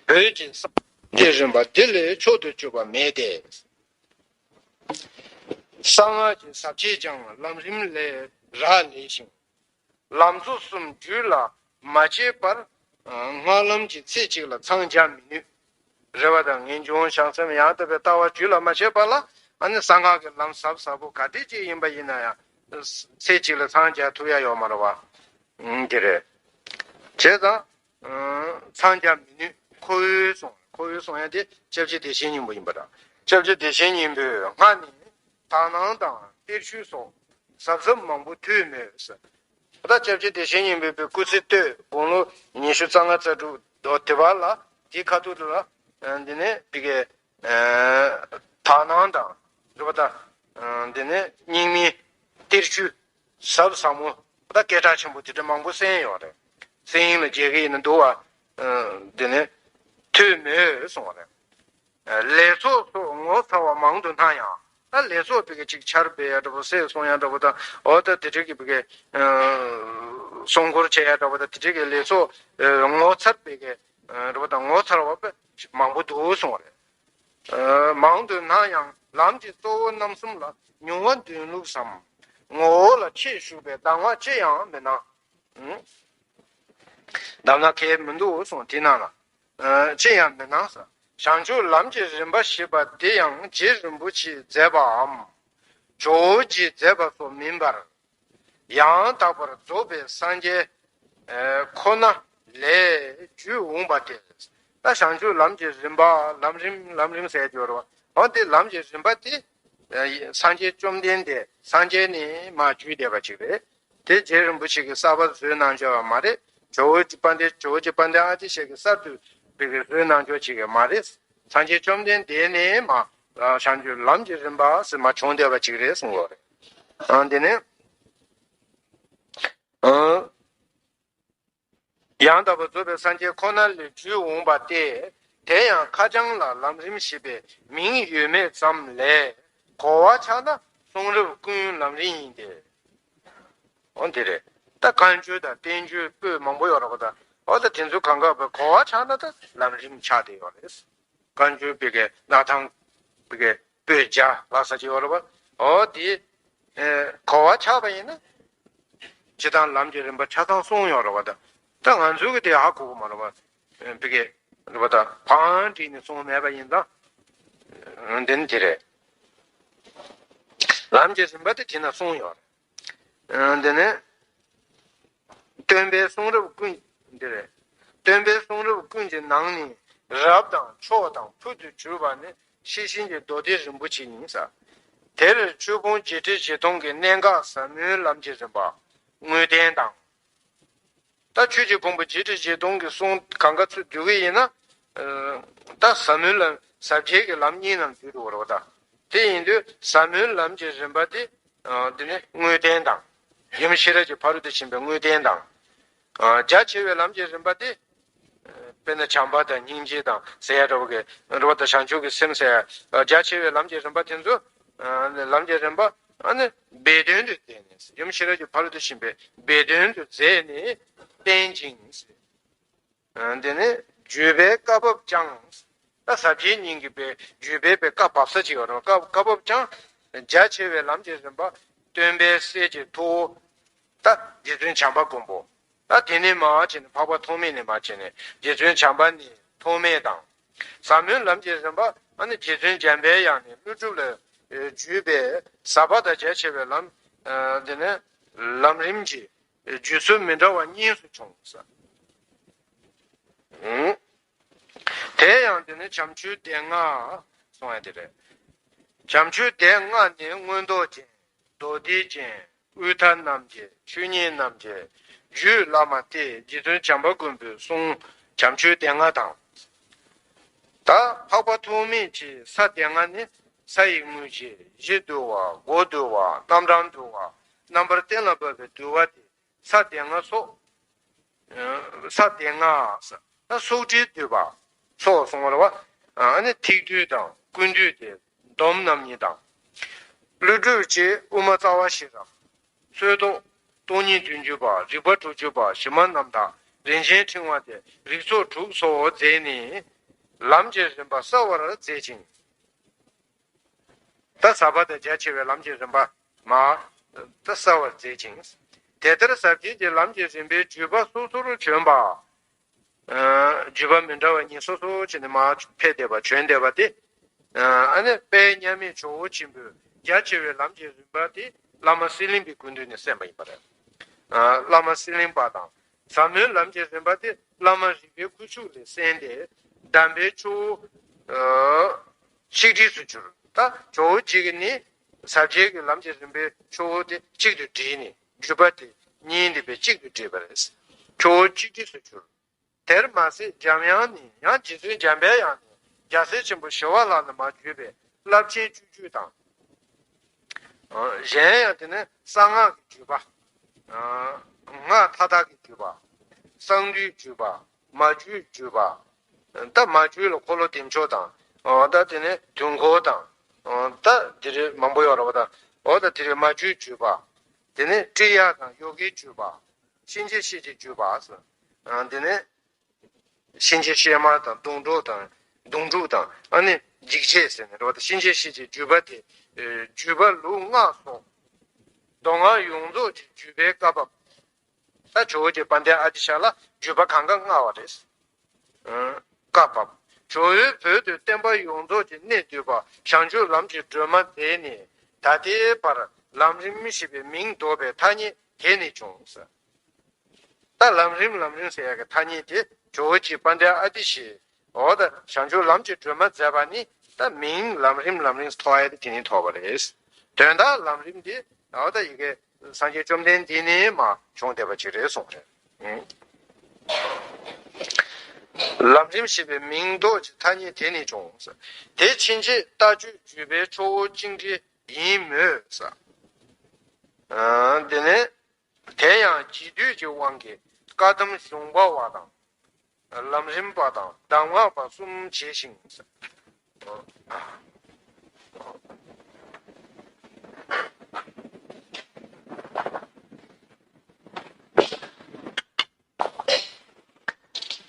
བོད་ཀྱི་གསང་ལམ་གྱི་རིམ་པ་འདི་ལས་མཆོག་ཏུ་གྱུར་པ་མེད་དེ། གསང་སྔགས་ཀྱི་ཟབ་ཁྱད་ཀྱང་ལམ་རིམ་ལས་རག་ལས་ཤིང་། ལམ་གཙོ་གསུམ་རྒྱུད་ལ་མ་སྐྱེས་པར། སྔགས་ལམ་གྱི་ཚེ་གཅིག་ལ་འཚང་རྒྱ་མི་ནུས། རེད་པ་དང་། ངེས་འབྱུང་བྱང་སེམས་ཡང་དག་པའི་ལྟ་བ་རྒྱུད་ལ་མ་སྐྱེས་པ་ལ་ཨ་ནི་གསང་སྔགས་ཀྱི་ལམ་ཟབ་ཟབ་པོ་ག་དེ་ཅིག་ཡིན་པ་ཡིན་ན་ཡང་། ཚེ་གཅིག་ལ་འཚང་རྒྱ་ཐུབ་ཡ་ཡོད་མ་རེད་པ། འདི་རེད། བྱས་ཙང་། འཚང་རྒྱ་མི་ནུས། ཁོ་བོས་གསུངས། ཁོ་བོས་གསུངས་ཡ་དེ་སྐྱབས་རྗེ་བདེ་ཆེན་སྙིང་པོ་ཡིན་པ་འདྲ། སྐྱབས་རྗེ་བདེ་ཆེན་སྙིང་པོས་སྔ་ནས་དག་སྣང་དང་གཏེར་ཆོས་སོགས་གཟབ་གཟབ་མང་པོ་ཐོས་མོད་ཟེར། ད་སྐྱབས་རྗེ་བདེ་ཆེན་སྙིང་པོའི་པའི་སྐུ་ཚེ་སྟོད་དགུང་ལོ་ཉི་ཤུ་རྩ་ལྔ་རྩ་དྲུག་དེ་བར་ལ་དེའི་ཁ་ཐུག་ལ་འདི་ནས་པི་ཀའི་དག་སྣང་དང་རེད་པ་ད། འདི་ནས་རྙིང་མའི་གཏེར་ཆོས་ཟབ་ཟབ་མོ་ད་སྐད་གྲགས་ཆེན་པོ་དེ་འདྲ་མང་པོ་གསན་ཡོད་རེད། གསན་ཡིག་ལ་མཇལ་གི་ཡིན་ན་འདུག་པ། འདི་ནས་ཐོས་མོད་གསུངས་པ་རེད། ལས་ཚོགས་སོགས་ངོ་མཚར་བ་མང་དུ་སྣང་ཡང་། ད་ལས་ཚོགས་པི་ཀའི་ཅིག་ཆར་འབེབས་ཡ་འདྲ་པོ་སྲས་གསུང་ཡ་འདྲ་པོ་དང་འོ་ད་དེ་འདྲ་གི་པི་ཀའི་སྲུང་འཁོར་བྱེད་ཡ་འདྲ་པོ་དང་དེ་འདྲ་གི་ལས་ཚོགས་ངོ་མཚར་པི་ཀའི་འདྲ་པོ་དང་ངོ་མཚར་བ་པི་མང་པོ་འདུག་གསུངས་པ་རེད། མང་དུ་སྣང་ཡང་ལམ་གྱི་གཙོ་བོ་རྣམ་གསུམ་ལ་མྱོང་བ་འདོན་ལུགས་སམ། ངོ་བོ་ལ་ཆེས་ཞུགས་པའི་གདམས་ངག་ཅི་ཡང་མི་སྣང་། གདམས་ངག་གལ་མི་འདུག་གསུངས། དེ་ནང་ལ་ཅི་ཡང་མི་སྣང་ཟེར། བྱང་ཆུབ་ལམ་གྱི་རིམ་པ་ཞེས་པ་འདི་ཡང་རྗེ་རིན་པོ་ཆེས་མཛད་པའམ། ཇོ་བོ་རྗེས་མཛད་པ་སོགས་མིན་པར། ཡང་དག་པར་རྫོགས་པའི་སངས་རྒྱས་ཁོ་ན་ལས་བརྒྱུད་འོངས་པ་སྟེ། ད་བྱང་ཆུབ་ལམ་གྱི་རིམ་པ་ལམ་རིམ་ལམ་རིམ་ཟེར་རྒྱུ་རེད་པ། འོ་དེ་ལམ་གྱི་རིམ་པ་དེ་སངས་རྒྱས་བཅོམ་ལྡན་འདས་སངས་རྒྱས་ནས་མར་བརྒྱུད་བསྡད་པ་ཅིག་རེད། དེ་རྗེ་རིན་པོ་ཆེ་གིས་གསར་པ་བཟོས་གནང་ཆོག་པ་མ་རེད། ཇོ་བོ་རྗེ་དཔལ་ལྡན་ཇོ་བོ་རྗེ་དཔལ་ལྡན་ཨ་ཏི་ཤ་གིས་གསར་དུ་བོད་ཀྱི་བཟོས་གནང་ཆོག་ཅིག་མ་རེད། སངས་རྒྱས་བཅོམ་ལྡན་འདས་ནས་མར་བྱང་ཆུབ་ལམ་གྱི་རིམ་པ་ཟེར་མར་བྱུང་བསྡད་པ་ཅིག་རེད་གསུངས་པ་རེད། ཨ་འདི་ནས། ཨ། ཡང་དག་པར་རྫོགས་པའི་སངས་རྒྱས་ཁོ་ན་ལས་བརྒྱུད་འོངས་པ་སྟེ། དེ་ཡང་ཁ་བྱང་ལ་ལམ་རིམ་ཞེས་པའི་མིང་ཡོད་མེད་ཙམ་ལས་གོ་བ་ཆགས་ན་གསུང་རབ་ཀུན་ལམ་རིམ་ཡིན་ཏེ། འོ་འདི་རེད། ད་བཀའ་འགྱུར་དང་བསྟན་འགྱུར་པོད་མང་པོ་ཡོད་རེད་པ་ད། འོ་ད་དེ་ཚོ་གང་ག་པའི་གོ་བ་ཆགས་ན་ད་ལམ་རིམ་ཆགས་བསྡད་ཡོད་རེད། བཀའ་འགྱུར་པའི་གི་སྣར་ཐང་པའི་གི་པོད་བརྒྱ་ལྷག་ཙམ་ཅིག་ཡོད་རེད་པ། འོ་དེ་གོ་བ་ཆགས་པ་ཡིན་ན། སྤྱིར་བཏང་ལམ་གྱི་རིམ་པ་ཆ་ཚང་གསུངས་ཡོད་རེད་པ་ད། ད་ང་ཚོ་གི་དེ་ཧ་གོ་གི་མ་རེད་པ། པི་ཀའི་རེད་པ་ད་བང་བསྒྲིགས་ནས་གསུངས་མེད་པ་ཡིན་ཙང་། འདི་ནི་དེ་རེད། ལམ་གྱི་རིམ་པ་དེ་དེ་ན་གསུངས་ཡོད་རེད། འདི་ནི། སྟོན་པའི་གསུང་རབ་ཀུན། འདི་རེད། སྟོན་པའི་གསུང་རབ་ཀུན་གྱི་ནང་ནས་རབ་དང་མཆོག་དང་ཕུལ་དུ་གྱུར་པ་ནི་ཤེར་ཕྱིན་གྱི་མདོ་སྡེ་རིན་པོ་ཆེ་ཡིན་ཟེར། དེར་ཆོས་ཕུང་བརྒྱད་ཁྲི་བཞི་སྟོང་གི་གནད་འགག་ཟབ་མོའི་ལམ་གྱི་རིམ་པ་དངོས་བསྟན་དང་། ད་ཆོས་ཀྱི་ཕུང་པོ་བརྒྱད་ཁྲི་བཞི་སྟོང་གི་གསུང་གང་ག་ཚུར་བསྡུ་གི་ཡིན་ན། ད་ཟབ་མོའི་ལམ་ཟབ་རྒྱས་ཀྱི་ལམ་གཉིས་ནང་འདུས་འགྲོ་བ་རེད་པ་ད། དེ་ཡིན་དུས་ཟབ་མོའི་ལམ་གྱི་རིམ་པ་དེ། འདི་ནི་དངོས་བསྟན་དང་། ཡུམ་ཤེས་རབ་ཀྱི་ཕ་རོལ་ཏུ་ཕྱིན་པའི་དངོས་བསྟན་དང་། རྒྱ་ཆེ་བའི་ལམ་གྱི་རིམ་པ་དེ། དཔེར་ན་བྱམས་པ་དང་སྙིང་རྗེ་དང་ཟེར་ཡ་འདྲ་བོ་གི་རེད་པ་ད། བྱང་ཆུབ་ཀྱི་སེམས་ཟེར་ཡ་རྒྱ་ཆེ་བའི་ལམ་གྱི་རིམ་པ་དེ་ཚོ། ཨ་ནི་ལམ་གྱི་རིམ་པ་ཨ་ནི་སྦས་དོན་དུ་མཛད་ནས། ཡུམ་ཤེས་རབ་ཀྱི་ཕ་རོལ་ཏུ་ཕྱིན་པའི་སྦས་དོན་དུ་མཛད་ནས་བསྟན་ཅིང་། ཨ་དེ་ནས་བརྒྱུད་པའི་བཀའ་བབས་ཀྱང་། ད་ཟབ་ཆོས་གཉིས་ཀྱི་པའི་བརྒྱུད་པའི་པའི་བཀའ་བབས་ས་ཅིག་ཡོད་རེད། བཀའ་བཀའ་བབས་ཀྱང་རྒྱ་ཆེ་བའི་ལམ་གྱི་རིམ་པ་སྟོན་པའི་སྲས་ཀྱི་ཐུ་བོ། ད་རྗེ་བཙུན་བྱམས་པ་མགོན་པོ། ད་དེ་ནས་མར་བྱས་ནས་འཕགས་པ་ཐོགས་མེད་ནས་མར་བྱས་ནས་རྗེ་བཙུན་བྱམས་པ་ནས་ཐོགས་མེད་དང་། ཟབ་མོའི་ལམ་གྱི་རིམ་པ་ཨ་ནི་རྗེ་བཙུན་འཇམ་པའི་དབྱངས་ནས་ཀླུ་སྒྲུབ་ལ་བརྒྱུད་པའི་ཟབ་པ་དང་རྒྱ་ཆེ་བའི་ལམ། ཨ་དེ་ནས་ལམ་རིམ་གྱི་བརྒྱུད་སྲོལ་མི་འདྲ་བ་གཉིས་སུ་བྱུང་ཟེར། ཨང་། དེ་ཡང་དེ་ནི་བྱམས་ཆོས་སྡེ་ལྔ་གསུང་ཡ་དེ་རེད། བྱམས་ཆོས་སྡེ་ལྔ་ནི་མངོན་རྟོགས་ཅན། མདོ་སྡེ་ཅན། དབུས་མཐའ་རྣམ་རྒྱལ། ཆོས་ཉིད་རྣམ་རྒྱལ། རྒྱུད་བླ་མ་སྟེ། རྗེ་བཙུན་བྱམས་པ་མགོན་པོའི་གསུང་བྱམས་ཆོས་སྡེ་ལྔ་དང་། ད་འཕགས་པ་ཐོགས་མེད་ཀྱི་ས་སྡེ་ལྔ་ནི། ས་ཡི་དངོས་གཞི་གཞི་འདུལ་བ། སྒོ་འདུལ་བ། རྣམ་གྲངས་འདུལ་བ། རྣམ་པར་གཏན་ལ་ཕབ་པའི་འདུལ་བ་སྟེ། ས་སྡེ་ལྔ་སོགས། ས་སྡེ་ལྔ། ད་སོགས་དྲིལ་བསྡུས་པ་སོགས་གསུངས་པ་རེད་བ། ཨ་ནི་ཐིག་བསྡུས་དང་ཀུན་བསྡུས་ཏེ་སྡོམ་རྣམ་གཉིས་དང་། ཀླུ་སྒྲུབ་ཀྱི་དབུ་མ་རྩ་བ་ཤེས་རབ། ཚོད་ལྟོ། སྟོང་ཉིད་བདུན་ཅུ་པ། རིགས་པ་དྲུག་ཅུ་པ། གཞི་མ་རྣམ་དག་རིན་ཆེན་ཕྲེང་བ་སྟེ་རིགས་ཚོགས་དྲུག་སོགས་མཛད་ནས་ལམ་གྱི་རིམ་པ་གསལ་བར་མཛད་ཅིང་། ད་ཟབ་པ་དང་རྒྱ་ཆེ་བའི་ལམ་གྱི་རིམ་པ་མར་ད་གསལ་བར་མཛད་ཅིང་། དེ་ལྟར་ཟབ་ཆོས་ཀྱི་ལམ་གྱི་རིམ་པའི་བརྒྱུད་པ་སོ་སོར་བྱོན་པ། ཨ་བརྒྱུད་པ་མི་འདྲ་བ་གཉིས་སོ་སོ་བྱས་ནས་མར་ཕེབས་བསྡད་པ་བྱོན་བསྡད་པ་དེ། ཨ་ནི་དཔལ་མཉམ་མེད་ཇོ་བོ་ཆེན་པོས་རྒྱ་ཆེ་བའི་ལམ་གྱི་རིམ་པ་དེ་བླ་མ་གསེར་གླིང་པའི་སྐུ་མདུན་ནས་གསན་པ་ཡིན་པ་རེད། ཨ་བླ་མ་གསེར་གླིང་པ་དང་། ཟབ་མོའི་ལམ་གྱི་རིམ་པ་དེ་བླ་མ་རིག་པའི་ཁུ་བྱུག་ལས་གསན་ཏེ་གདམས་པའི་ཆུ་བོ་ཨ་ཆིག་བསྒྲིལ་དུ་གྱུར། ད་ཇོ་བོ་རྗེ་གིས་ནི་ཟབ་ཆོས་ཀྱི་ལམ་གྱི་རིམ་པའི་ཆུ་བོ་དེ་གཅིག་ཏུ་དྲིལ་ནས་བརྒྱུད་པ་དེ་གཉིས་འདི་པའི་གཅིག་ཏུ་དྲིལ་བ་རེད། ཆུ་བོ་ཆིག་བསྒྲིལ་དུ་གྱུར། དེར་མ་ཟད་འཇམ་དབྱངས་ནས་ཡང་རྗེ་བཙུན་འཇམ་པའི་དབྱངས་ནས་རྒྱལ་སྲས་ཆེན་པོ་ཞི་བ་ལྷ་ལ་མར་བརྒྱུད་པའི་རླབས་ཆེན་སྤྱོད་བརྒྱུད་དང་། གཞན་ཡང་དེ་ནི་གསང་སྔགས་ཀྱི་བརྒྱུད་པ། སྔགས་མཐའ་དག་གི་བརྒྱུད་པ། གསང་འདུས་བརྒྱུད་པ། མ་བརྒྱུད་བརྒྱུད་པ། ད་མ་བརྒྱུད་ལ་འཁོར་ལོ་བདེ་མཆོག་དང་། ད་དེ་ནི་དུས་འཁོར་དང་། ད་དེ་རིགས་མང་པོ་ཡོད་རེད་པ། ད་འོ་ད་དེ་རིགས་མ་བརྒྱུད་བརྒྱུད་པ། དེ་ནི་ཀྲི་ཡ་དང་ཡོ་གའི་བརྒྱུད་པ། གཤིན་རྗེ་གཤེད་ཀྱི་བརྒྱུད་པ། དེ་ནི། གཤིན་རྗེ་གཤེད་མ་དང་གདོང་དྲུག་དང་། གདོང་དྲུག་དང་ཨ་ནི་འཇིགས་བྱེད་ཟེར་ནས་རེད་པ། གཤིན་རྗེ་གཤེད་ཀྱི་བརྒྱུད་པ་དེ། བརྒྱུད་པ་ལུགས་སྔགས་སོགས། མདོ་སྔགས་ཡོངས་རྫོགས་ཀྱི་བརྒྱུད་པའི་བཀའ་བབས། ད་ཇོ་བོ་རྗེ་དཔལ་ལྡན་ཨ་ཏི་ཤ་ལ་བརྒྱུད་པ་གང་ག་མངའ་བ་རེད། བཀའ་བབས། ཇོ་བོའི་བོད་དུ་བསྟན་པ་ཡོངས་རྫོགས་ཀྱི་གནད་བསྡུས་པ་བྱང་ཆུབ་ལམ་གྱི་སྒྲོན་མ་མཛད་ནས་ད་ལྟའི་བར་ལམ་རིམ་ཞེས་པའི་མིང་འདོགས་པའི་ཐ་སྙད་དེ་ནས་བྱུང་ཟེར། ད་ལམ་རིམ་ལམ་རིམ་ཟེར་ཡག་གི་ཐ་སྙད་དེ་ཇོ་བོ་རྗེ་དཔལ་ལྡན་ཨ་ཏི་ཤས་འོ་ད་བྱང་ཆུབ་ལམ་གྱི་སྒྲོན་མ་མཛད་པ་ནི་ད་མིང་ལམ་རིམ་ལམ་རིམ་ཐོགས་ཡ་དེ་དེ་ནས་ཐོགས་པ་རེད། དོན་དག་ལམ་རིམ་དེ་འོ་ད་ཡི་གེ་སངས་རྒྱས་བཅོམ་ལྡན་འདས་ནས་མར་བྱུང་བསྡད་པ་ཅིག་རེད་གསུངས་རེད། ལམ་རིམ་ཞེས་པའི་མིང་འདོགས་ཀྱི་ཐ་སྙད་དེ་ནས་བྱུང་། དེ་ཕྱིན་ཆད་ལྟ་སྤྱོད་བརྒྱུད་པའི་ཆུ་བོ་གཅིག་འདྲེས་ཡིན་མོད་ཟེར། དེ་ནས། དེ་ཡང་རྗེས་ཟློས་ཀྱི་དབང་གིས་བཀའ་གདམས་གཞུང་པ་བ་དང་། ལམ་རིམ་པ་དང་གདམས་ངག་པ་གསུམ་བྱས་ཤིང་།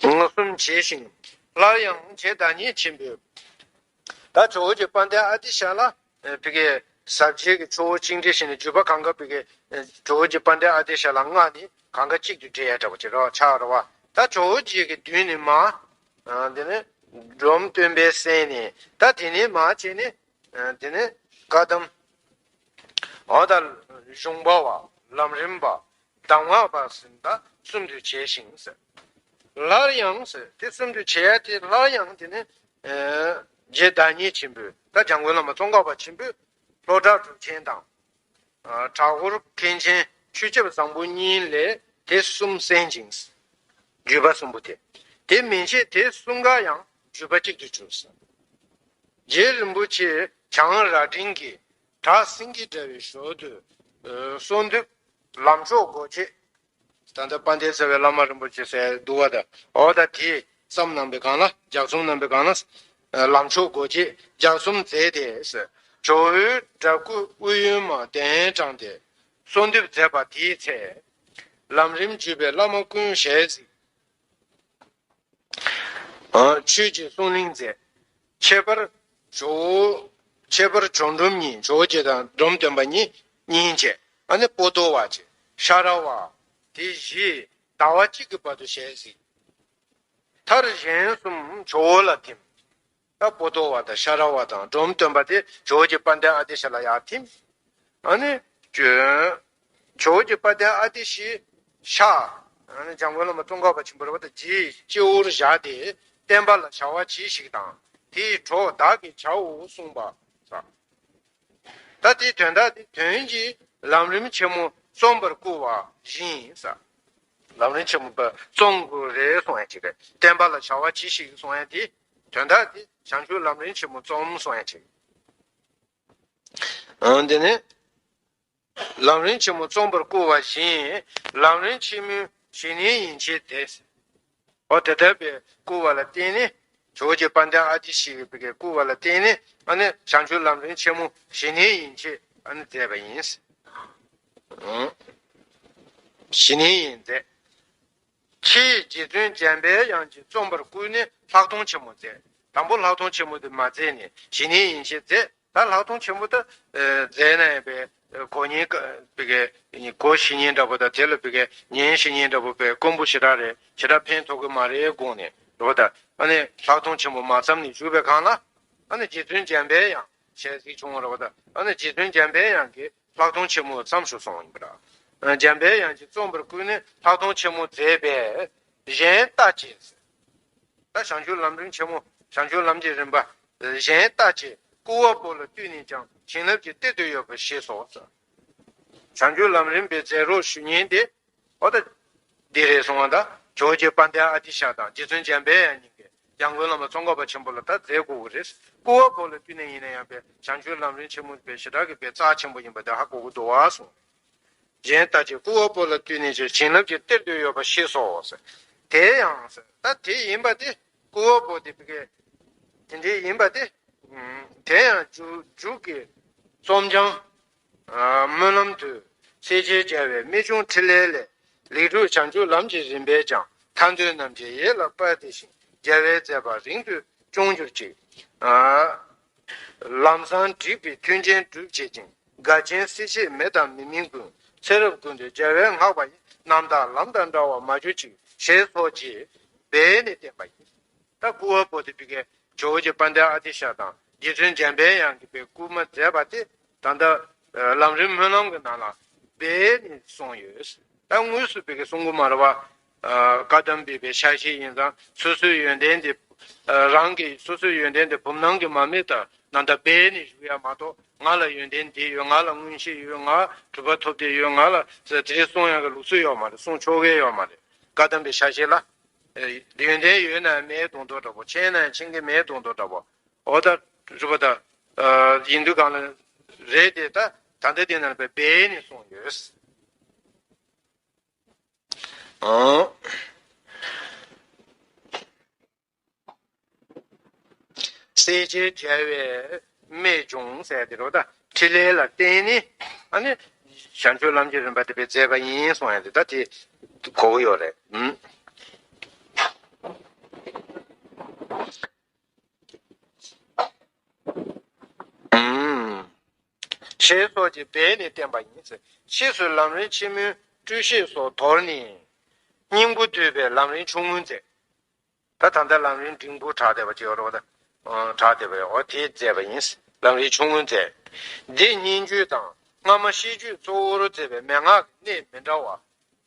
ངོ་གསུམ་བྱས་ཤིང་། སླར་ཡང་རྗེ་བདག་ཉིད་ཆེན་པོས། ད་ཇོ་བོ་རྗེ་དཔལ་ལྡན་ཨ་ཏི་ཤ་ལ་ཨ་ཕ་གིའི་ཟབ་ཆོས་ཀྱི་ཆུ་བོ་གཅིག་འདྲེས་ཤིང་ནི་བརྒྱུད་པ་གང་ག་ཕ་གིའི་ཨ་ཇོ་བོ་རྗེ་དཔལ་ལྡན་ཨ་ཏི་ཤ་ལ་མངའ་ནས་གང་ག་གཅིག་ཏུ་འདྲེས་ཡ་འདྲ་པོ་ཅིག་རེད་པ། ཆགས་རེད་པ། ད་ཇོ་བོ་རྗེ་གི་མདུན་ནས་མར་ཨ་དེ་ནས་སྒྲོམ་སྟོན་པའི་སྲས་ནས་ད་དེ་ནས་མར་བྱས་ནས་ཨ་དེ་ནས་བཀའ་གདམས་འོ་ད་གཞུང་པ་བ་ལམ་རིམ་པ། གདམས་ངག་པ་ཟེར་ད་གསུམ་དུ་བྱས་ཤིང་ཟེར། སླར་ཡང་ཟེར་དེ་གསུམ་དུ་བྱས་ཏེ་སླར་ཡང་དེ་ནི་ཨ་རྗེ་བདག་ཉིད་ཆེན་པོས་ད་འཇམ་མགོན་བླ་མ་ཙོང་ཁ་པ་ཆེན་པོས་ལྷོ་བྲག་གྲུབ་ཆེན་དང་། ཨ་གྲྭ་སྐོར་མཁན་ཆེན་ཆོས་སྐྱབས་བཟང་པོ་གཉིས་ལས་དེ་གསུམ་གསན་ཅིང་། བརྒྱུད་པ་གསུམ་པོ་དེ། དེ་མན་ཆད་དེ་གསུམ་ཀ་ཡང་བརྒྱུད་པ་གཅིག་ཏུ་གྱུར་ཟེར། རྗེ་རིན་པོ་ཆེ་བྱང་རྭ་སྒྲེང་གི་བྲག་སེང་གེ་འདྲ་བའི་ཞོར་དུ་ཨ་གསོལ་འདེབས་ལམ་མཆོག་སྒོ་འབྱེད། ད་ལྟ་དཔལ་ལྡན་རྩ་བའི་བླ་མ་རིན་པོ་ཆེ་ཟེར་འདུག་པ་དང་འོ་ད་དེ་བརྩམས་གནང་པའི་སྒང་ལ་ལྗགས་རྩོམ་གནང་པའི་སྒང་ལ་ཨ་ལམ་མཆོག་སྒོ་འབྱེད་ལྗགས་རྩོམ་མཛད་དེ་ཟེར། ཇོ་བོའི་འདྲ་སྐུ་དབུ་གཡོན་མ་གདན་དྲངས་ཏེ་གསོལ་འདེབས་མཛད་པ་དེའི་ཚེ། ལམ་རིམ་བརྒྱུད་པའི་བླ་མ་ཀུན་ཞལ་གཟིགས། ཆོས་ཀྱི་གསུང་གླེང་མཛད། ཁྱད་པར་ཇོ་བོ། ཁྱད་པར་ཇོ་འབྲོམ་གཉིས། ཇོ་བོ་རྗེ་དང་འབྲོམ་སྟོན་པ་གཉིས་གཉིས་བཅས། ཨ་ནི་པོ་ཏོ་བ་བཅས། ཤ་ར་བ། དེ་བཞི་ཟླ་བ་གཅིག་གི་བར་དུ་ཞལ་གཟིགས། མཐར་གཞན་གསུམ་ཇོ་བོ་ལ་ཐིམ། ད་པོ་ཏོ་བ་དང་ཤ་ར་བ་དང་འབྲོམ་སྟོན་པ་དེ་ཇོ་བོ་རྗེ་དཔལ་ལྡན་ཨ་ཏི་ཤ་ལ་ཡར་ཐིམ། ཨ་ནི། ཇོ་བོ་རྗེ་དཔལ་ལྡན་ཨ་ཏི་ཤའི་ཕྱག་ཨ་ནི་འཇམ་མགོན་བླ་མ་ཙོང་ཁ་པ་ཆེན་པོ་རེད་པ། ད་རྗེའི་སྤྱི་བོར་བཞག་སྟེ། བསྟན་པ་ལ་བྱ་བ་གྱིས་ཤིག་དང་། དེའི་གྲོགས་བདག་གིས་བྱའོ་གསུངས་པ། ད་དེའི་དོན་དག་དེ་དོན་གྱིས་ལམ་རིམ་ཆེན་མོ་རྩོམ་པར་བསྐུལ་བ་བཞིན་ཡིན་ས། ལམ་རིམ་ཆེན་མོ་པ་རྩོམ་དགོས་རེད་གསུང་ཡ་ཅིག་རེད། བསྟན་པ་ལ་བྱ་བ་གྱིས་ཤིག་གསུང་ཡ་དེ། དོན་དག་དེ་བྱང་ཆུབ་ལམ་རིམ་ཆེན་མོ་རྩོམ་གསུང་ཡ་ཅིག་ཨང་། དེ་ནས་ལམ་རིམ་ཆེན་མོ་རྩོམ་པར་བསྐུལ་བ་བཞིན། ལམ་རིམ་ཆེན་མོའི་གཞི་གནས་ཡན་ཆད་དེ། འོ་དེ་ལྟར་བའི་བསྐུལ་བ་ལ་བརྟེན་ནས། ཇོ་བོ་རྗེ་དཔལ་ལྡན་ཨ་ཏི་ཤའི་བསྐུལ་བ་ལ་བརྟེན་ནས། ཨ་ནི་བྱང་ཆུབ་ལམ་རིམ་ཆེན་མོ་གཞི་གནས་ཡན་ཆད་ཨ་ནི་མཛད་པ་ཡིན། ཨང་། གཞི་གནས་ཡན་མཛད། ཕྱིས་རྗེ་བཙུན་འཇམ་པའི་དབྱངས་ཀྱིས་རྩོམ་པར་བསྐུལ་ནས་ལྷག་མཐོང་ཆེན་མོ་མཛད། དང་པོ་ལྷག་མཐོང་ཆེན་མོ་དེ་མ་མཛད་ནས་གཞི་གནས་ཡན་ཆད་མཛད། ད་ལྷག་མཐོང་ཆེན་མོ་ད་མཛད་ན་ཡང་པའི་གོ་ཉན་པའི་གོ་ཞི་ཉན་འདྲ་པོ་དང་། དེ་ལ་པའི་ཉན་ཞི་ཉན་འདྲ་པོ་པའི་དཀོན་པོ་ཞེ་དྲག་རེད། ཞེ་དྲག་ཕན་ཐོགས་ཀྱི་མ་རེད་དགོངས་ནས་རེད་པ། ད་ཨ་ནི་ལྷག་མཐོང་ཆེན་མོ་མ་བརྩམས་ནས་བཞུགས་པའི་སྒང་ལ། ཨ་ནི་རྗེ་བཙུན་འཇམ་པའི་དབྱངས་ཞལ་གཟིགས་བྱུང་བ་རེད་པ། ད་ཨ་ནི་རྗེ་བཙུན་འཇམ་པའི་དབྱངས་ཀྱིས་ལྷག་མཐོང་ཆེན་མོ་བརྩམས་ཤོག་གསུངས་ཡིན་པ་འདྲ། འཇམ་པའི་དབྱངས་ཀྱིས་རྩོམ་པར་བསྐུལ་ནས་ལྷག་མཐོང་ཆེན་མོ་མཛད་པས། གཞན་ལྟ་ཅི། ད་བྱང་ཆུབ་ལམ་རིམ་ཆེན་མོ། བྱང་ཆུབ་ལམ་གྱི་རིམ་པ། གཞན་ལྟ་ཅི། བསྐུལ་བ་པོ་ལ་བསྟུན་ནས་ཀྱང་བྱིན་རླབས་ཀྱི་གཏེར་དུ་ཡོད་པར་ཤེས་སོ། བྱང་ཆུབ་ལམ་རིམ་པའི་མཛད་རོགས་ཞུ་མཁན་དེ། འོ་ད། འདི་རེད་གསུངས་པ། ད་ཇོ་བོ་རྗེ་དཔལ་ལྡན་ཨ་ཏི་ཤ་དང་རྗེ་བཙུན་འཇམ་པའི་དབྱངས་གཉིས་ཀྱིས་འཇམ་མགོན་བླ་མ་ཙོང་ཁ་པ་ཆེན་པོ་ལ་ད་མཛད་དགོས་ཀྱི་རེད། བསྐུལ་བ་པོ་ལ་བསྟུན་ནས་ཡིན་ན་ཡང་པའི་བྱང་ཆུབ་ལམ་རིམ་ཆེན་མོ་པའི་ཞེ་དྲག་གི་པའི་རྩ་ཆེན་པོ་ཡིན་པ་དེ་ཧ་གོ་གི་འདུག་བ་གསུངས། གཞན་ལྟ་ཅི། བསྐུལ་བ་པོ་ལ་བསྟུན་ནས་ཀྱང་བྱིན་རླབས་ཀྱི་གཏེར་དུ་ཡོད་པ་ཤེས་སོ། དེ་ཡང་ཟེར། ད་དེ་ཡིན་པ་དེ་བསྐུལ་བ་པོ་དེ་བི་གའི་དེ་འདྲའི་ཡིན་པ་དེ། དེ་ཡང་མཇུག་མཇུག་གི་རྩོམ་བྱང་སྨོན་ལམ་དུ། སེར་སྐྱའི་རྒྱལ་བའི་རྨད་བྱུང་ཕྲིན་ལས་ལས། ལེགས་གྲུབ་བྱང་ཆུབ་ལམ་གྱི་རིམ་པས་ཀྱང་། ཐར་འདོད་རྣམས་ཀྱི་ཡིད་ལ་དཔལ་དེ་བཞིན། རྒྱལ་བའི་མཛད་པ་རིང་དུ་སྐྱོང་གྱུར་ཅིག་ལམ་བཟང་སྒྲིག་པའི་མཐུན་རྐྱེན་སྒྲུབ་བྱེད་ཅིང་། དགའ་ཆེན་སྲིད་ཞིའི་མི་དང་མི་མིན་ཀུན། ཚེ་རབས་ཀུན་ཏུ་རྒྱལ་བས་བསྔགས་པ་ཡི། རྣམ་དག་ལམ་དང་འབྲལ་བར་མ་གྱུར་ཅིག་ཞེས་སོགས་ཀྱིས་འབད་ནས་བསྟན་པ་ཡིན། ད་བསྐུལ་བ་པོ་དེ་བི་གའི་ཇོ་བོ་རྗེ་དཔལ་ལྡན་ཨ་ཏི་ཤ་དང་རྗེ་བཙུན་འཇམ་པའི་དབྱངས་ཀྱིས་པའི་བསྐུལ་མ་མཛད་པ་དེ་ད་ལྟ་ལམ་རིམ་སྨོན་ལམ་གྱི་ནང་ལ་འབད་ནས་གསུངས་ཡོད། ད་དངོས་སུ་བི་གའི་གསུང་གི་མ་རེད་བ། བཀའ་གདམས་པའི་པའི་ཆ་ཤས་ཡིན་ཙང་སོ་སོའི་ཡོན་ཏན་དེ། རང་གི་སོ་སོའི་ཡོན་ཏན་དེ་བུམ་སྣམ་གྱི་མར་མེ་ལྟར་ནང་ལྟར་སྦས་ནས་བཞུགས་ཡ་མ་གཏོགས། ང་ལ་ཡོན་ཏན་འདི་ཡོད། ང་ལ་མངོན་ཤེས་ཡོད། ང་གྲུབ་པ་ཐོབ་བསྡད་ཡོད། ང་ལ་ཟེར་དེ་རིགས་གསུང་ཡ་གི་ལུགས་སྲོལ་ཡོད་མ་རེད། གསུང་ཆོག་གི་ཡོད་མ་རེད། བཀའ་གདམས་པའི་ཆ་ཤས་ལ། ཡོན་ཏན་ཡོད་ན་མེད་མདོག་མདོག་འདྲ་པོ། ཆེ་ན་ཆེན་གྱི་མེད་མདོག་མདོག་འདྲ་པོ། འོ་ད་རུ་བ་ད། ཡིན་དུས་གང་ལ་རེད་དེ། ད་ད་ལྟ་དེ་ནང་ལ་སྦས་ནས་གསུངས་ཡོད། ཨང་། སེར་སྐྱའི་རྒྱལ་བའི་རྨད་བྱུང་ཟེར་དེ་རུ་ད་ཕྲིན་ལས་ལ་བརྟེན་ནས། ཨ་ནི་བྱང་ཆུབ་ལམ་གྱི་རིམ་པ་དེ་པའི་མཛད་པ་ཡིན་གསུང་ཡ་དེ་ད་དེ་གོ་གི་ཡོད་རེད། ཨང་། ཨང་། ཞེས་སོགས་ཀྱིས་འབད་ནས་བསྟན་པ་ཡིན། ཕྱིས་སུ་ལམ་རིམ་ཆེན་མོའི་སྤྲོས་བཤད་སོགས་དོར་ནས། སྙིང་པོ་བསྡུས་པའི་ལམ་རིམ་ཆུང་ངུ་མཛད། ད་ད་ལྟ་ལམ་རིམ་འབྲིང་པོ་གྲགས་བསྡད་པ་ཅིག་ཡོད་རེད་པ། ད་གྲགས་བསྡད་པ་ཡོད། འོ་དེ་མཛད་པ་ཡིན། ལམ་རིམ་ཆུང་ངུ་མཛད། འདི་སྙན་བརྒྱུད་དང་སྔ་མ་བཤད་བརྒྱུད་གཙོ་བོར་མཛད་པའི་མན་ངག་གི་གནད་མི་འདྲ་བ་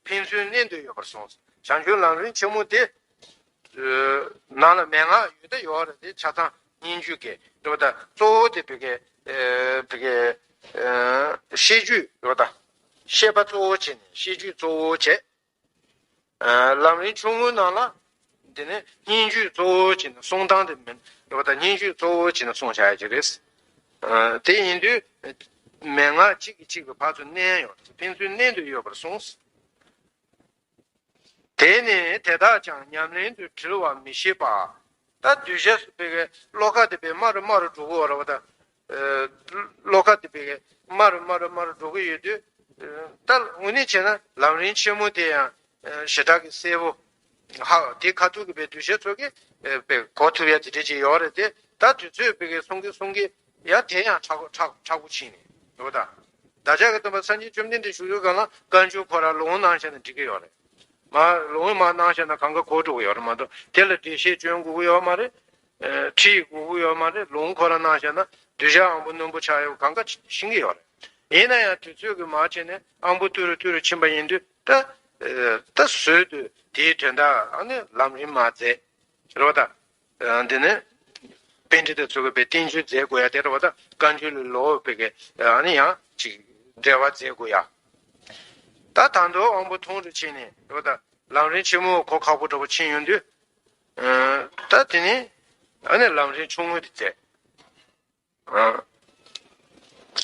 ཕན་ཚུན་བསྣན་དུ་ཡོད་པར་གསུངས། བྱང་ཆུབ་ལམ་རིམ་ཆེན་མོ་དེ་ནང་ལ་མན་ངག་ཡོད་ད་ཡོད་རེད། དེ་ཆ་ཚང་སྙན་བརྒྱུད་ཀྱི་འགྲོ་ད་གཙོ་བོ་དེ་བི་གའི་བི་གའི་བཤད་བརྒྱུད་འགྲོ་ད་བཤད་པ་གཙོ་བོ་བྱས་ནས་བཤད་བརྒྱུད་གཙོ་བོ་བྱས། ལམ་རིམ་ཆུང་ངུའི་ནང་ལ་འདི་ནི་སྙན་བརྒྱུད་གཙོ་བོ་བྱས་ནས་གསུང་སྟངས་དེ་མིན་འགྲོ་ད་སྙན་བརྒྱུད་གཙོ་བོ་བྱས་ནས་གསུང་བྱ་ཡ་ཅིག་རེད། དེ་ཡིན་དུས་མན་ངག་གཅིག་གིས་གཅིག་གི་ཕར་ཚུར་བསྣན་ཡོད། ཕན་ཚུན་བསྣན་དུ་ཡོད་པར་གསུངས། དེ་ནི་དེ་དག་ཀྱང་ཉམས་ལེན་དུ་དྲིལ་བ་མི་ཤེས་པ། ད་གདུལ་བྱ་སུ་བི་གའི་བློ་ཁ་དེ་བའི་དམའ་རུ་དམའ་རུ་འགྲོ་གི་ཡོད་རེད་པ། ད་ བློ་ཁ་དེ་བེ་གི་དམའ་རུ་དམའ་རུ་དམའ་རུ་འགྲོ་གི་ཡོད་དུས། ད་དངོས་གནས་བྱས་ན་ལམ་རིམ་ཆེན་མོ་དེ་ཡང་ཞེ་དྲག་གི་གསལ་པོ། ཧ་དེ་ཁ་ཐུག་གི་བེ་གདུལ་བྱ་ཚོ་གི་བེ་གོ་ཐུབ་ཡ་དེ་འདྲ་ཅིག་ཡོད་རེད་དེ། ད་དུས་ཚོད་བེ་གི་གསུང་གི་གསུང་གི་ཡ་དེ་ཡང་མཁྲེགས་པོ་མཁྲེགས་མཁྲེགས་པོ་ཕྱིན་ནས་ཡོད་ད། བདག་ཅག་གི་སྟོན་པ་སངས་རྒྱས་བཅོམ་ལྡན་འདས་བཞུགས་ཡུལ་གང་ལ་བཀའ་འགྱུར་ཁོ་རང་ལུང་གནང་བཞག་ན་འགྲིག་གི་ཡོད་རེད། མ་ལུང་མ་གནང་བཞག་ན་གང་ག་གོ་འགྲོ་གི་ཡོད་རེད་མ་གཏོགས། དེ་ལ་འགྲེལ་བཤད་བསྐྱོན་དགོས་ཀྱི་ཡོད་མ་རེད། ཨ་ཁྲིད་དགོས་ཀྱི་ཡོད་མ་རེད། ལུང་ཁོ་རང་གནང་བཞག་ན་གདུལ་བྱ་ཨང་པོ་རྣོན་པོ་ཆགས་ཡོད་གང་ག་ཤེས་ཀྱི་ཡོད་རེད། ཡིན་ན་ཡང་དུས་ཚོད་ཀྱི་མ་ཕྱིན་ནས་ཨང་པོ་ཏུ་རུ་ཏུ་རུ་ཕྱིན་པ་ཡིན་དུས་ད། ཨ་ད་ཟོལ་དུ་དེའི་དོན་དག་ཨ་ནི་ལམ་རིམ་མ་མཛད། རེད་བ་ད། ཨ་འདི་ནི་པཎྜི་ཏ་ཚོ་གི་བེ་བསྟན་བཅོས་མཛད་དགོས་ཡ་དེ་རེད་བ་ད། བཀའ་འགྱུར་ལས་ལོག་པའི་གི་ཨ་ནི་ཡང་ཅིག་འགྲེལ་པ་མཛད་དགོས་ཡ། ད་ད་དུང་དབང་པོ་ཐུང་རུ་ཕྱིན་ནས་རེད་བ་ད། ལམ་རིམ་ཆེན་མོ་གོ་ཁག་པོ་འདྲ་པོ་ཕྱིན་ཡོང་དུས། ཨ་ད་དེ་ནི་ཨ་ནི་ལམ་རིམ་ཆུང་ངུ་དེ་མཛད། ཨ།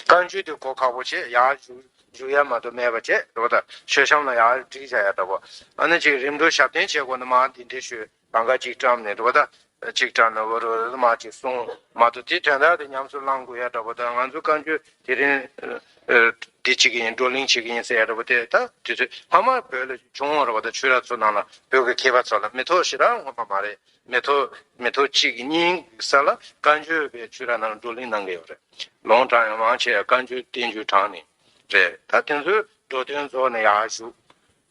བཀའ་འགྱུར་དེ་གོ་ཁག་པོ་བྱས་ཡར་བཞུགས་བཞུགས་ཡ་མ་གཏོགས་མེད་པ་བྱས་རེད་བ་ད། མཆོད་བཤམས་ལ་ཡར་བསྒྲིགས་བྱ་ཡ་འདྲ་པོ། ཨ་ནི་ཅིག་རིམ་གྲོ་ཞབས་བརྟན་བྱེད་དགོས་ན་མར་འདི་འདྲས་ཞུས་གང་ག་ཅིག་བཀྲམ་ནས་རེད་བ་ད། ཅིག་བཀྲམ་ནས་འོ་རོ་རོ་མར་ཅིག་གསུང་མ་གཏོགས། དེ་དོན་དག་དེ་ཉམས་སུ་བླང་དགོས་ཡ་འདྲ་པོ་ད། ང་ཚོ་བཀའ་འགྱུར་དེ་རིང་ཨ་འདི་བྱེད་ཀྱི་ཡིན། བགྲོ་གླེང་བྱེད་ཀྱི་ཡིན་ཟེར་ཡ་འདྲ་པོ་དེ་ད་དུས་ཚོད་ཕ་མ་བོད་ལ་བྱུང་བ་རེད་བ་ད། ཆོས་ར་ཚོ་ནང་ལ་བོད་ཀྱི་མཁས་པ་ཚོ་ལ་མི་ཐོག་ཞེ་དྲག་ངོ་མ་མ་རེད། མི་ཐོག་མི་ཐོག་གཅིག་གཉིས་ས་ལ་བཀའ་འགྱུར་བའི་ཆོས་ར་ནང་བགྲོ་གླེང་གནང་གི་ཡོད་རེད། ལུང་དྲངས་ཡང་མང་ཆེ་བ་བཀའ་འགྱུར་བསྟན་འགྱུར་དྲངས་ནས་རེད། ད་དེ་ཚོའི་འགྲོ་དོན་རྫོགས་ནས་ཡར་བཞུགས།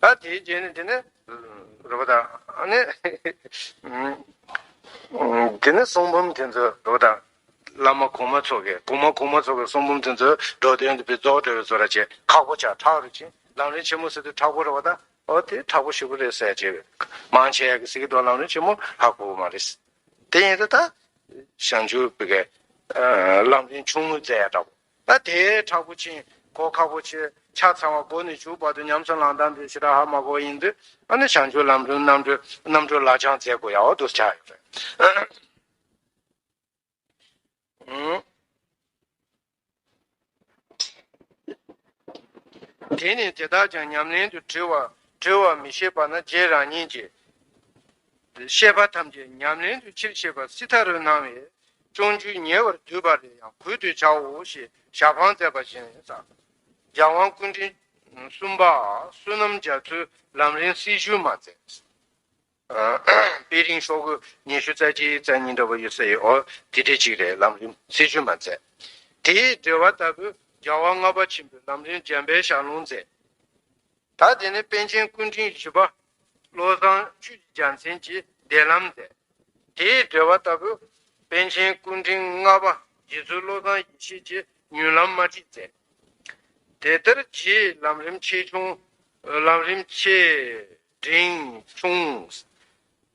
ད་དེའི་རྗེས་ནས་དེ་ནས་རེད་པ་ད། ཨ་ནི་དེ་ནས་གསུང་འབུམ་དེ་ཚོ་རེད་པ་ད། བླ་མ་གོང་མ་ཚོ་གི་གོང་མ་གོང་མ་ཚོ་གི་གསུང་འབུམ་དེ་ཚོའི་འགྲོ་དོན་དེ་བས་རྫོགས་འགྲོ་བའི་བཟོ་འདྲ་བྱས་ཁག་པོ་ཆགས་ཁྲག་རུ་ཕྱིན། ལམ་རིམ་ཆེན་མོ་ཟེར་དུས་ཁྲག་པོ་རེད་པ་ད། ཨོ་དེ་ཁྲག་པོ་ཞེ་པོ་རེད་ཟེར་བྱས། མང་ཆེ་བ་གིས་ཟེར་གི་འདུག་ལམ་རིམ་ཆེན་མོ་ཧ་གོ་གི་མ་རེད། དེ་ཡིན་ད་ད། བྱང་ཆུབ་པའི་གི་ལམ་རིམ་ཆུང་ངུ་མཛད་ཡ་འདྲ་པོ། ད་དེ་ཁྲག་པོ་ཕྱིན། གོ་ཁག་པོ་ཆེ། ཆ་ཚང་བ་གོ་ནས་མཇུག་བར་དུ་ཉམས་སུ་བླང་སྟངས་དེ་ཞེ་དྲག་ཧ་མ་གོ་བ་ཡིན་དུས། ཨ་ནི་བྱང་ཆུབ་ལམ་རིམ་རྣམ་གྲོལ་རྣམ་གྲོལ་ལག་བཅངས་མཛད་དགོས་ཡ་འོ་འདུག་ཆགས་ཡོད་རེད། དེ་ནི་དེ་དག་ཀྱང་ཉམས་ལེན་དུ་གྲོལ་བ་གྲོལ་བ་མི་ཤེས་པ་ན་རྗེ་རང་ཉིད་ཀྱིས། བཤད་པ་ཐམས་ཅད་ཉམས་ལེན་དུ་ཕྱིར་བཤད་པ་སྲིད་མཐའ་རུ་སྣང་བས་སྤྱོད་འཇུག་ཉེ་བར་བསྡུས་པ་རེ་ཡང་གུད་དུ་བྱའོ་ཞེས་ཞལ་འཕངས་མཛད་པ་བཞིན་ཟེར། རྒྱལ་དབང་སྐུ་ཕྲེང་གསུམ་པ་བསོད་ནམས་རྒྱ་མཚོས་ལམ་རིམ་སྲི་ཞུ་མ་མཛད། དཔེ་རིང་ཤོག་གུ་ཉི་ཤུ་རྩ་གཅིག་རྩ་གཉིས་འདྲ་པོ་ཡོད་ས་ཡོད། འོ་དེ་འདྲས་ཅིག་རེད། ལམ་རིམ་སྲི་ཞུ་མ་མཛད། དེའི་འགྲེལ་པ་ལྟ་བུ་རྒྱལ་བ་ལྔ་པ་ཆེན་པོས་ལམ་རིམ་འཇམ་པའི་ཞལ་ལུང་མཛད། ད་དེ་ནས་པཎ་ཆེན་སྐུ་ཕྲེང་བཞི་པ་བློ་བཟང་ཆོས་ཀྱི་རྒྱལ་མཚན་གྱིས་བདེན་ལམ་མཛད། དེའི་འགྲེལ་པ་ལྟ་བུ་པཎ་ཆེན་སྐུ་ཕྲེང་ལྔ་པ་རྗེ་བཙུན་བློ་བཟང་ཡེ་ཤེས་ཀྱིས་མྱུར་ལམ་མ་ཁྲིད་མཛད། དེ་ལྟར་རྗེས་ལམ་རིམ་ཆེ་ཆུང་། ལམ་རིམ་ཆེ་འབྲིང་ཆུང་།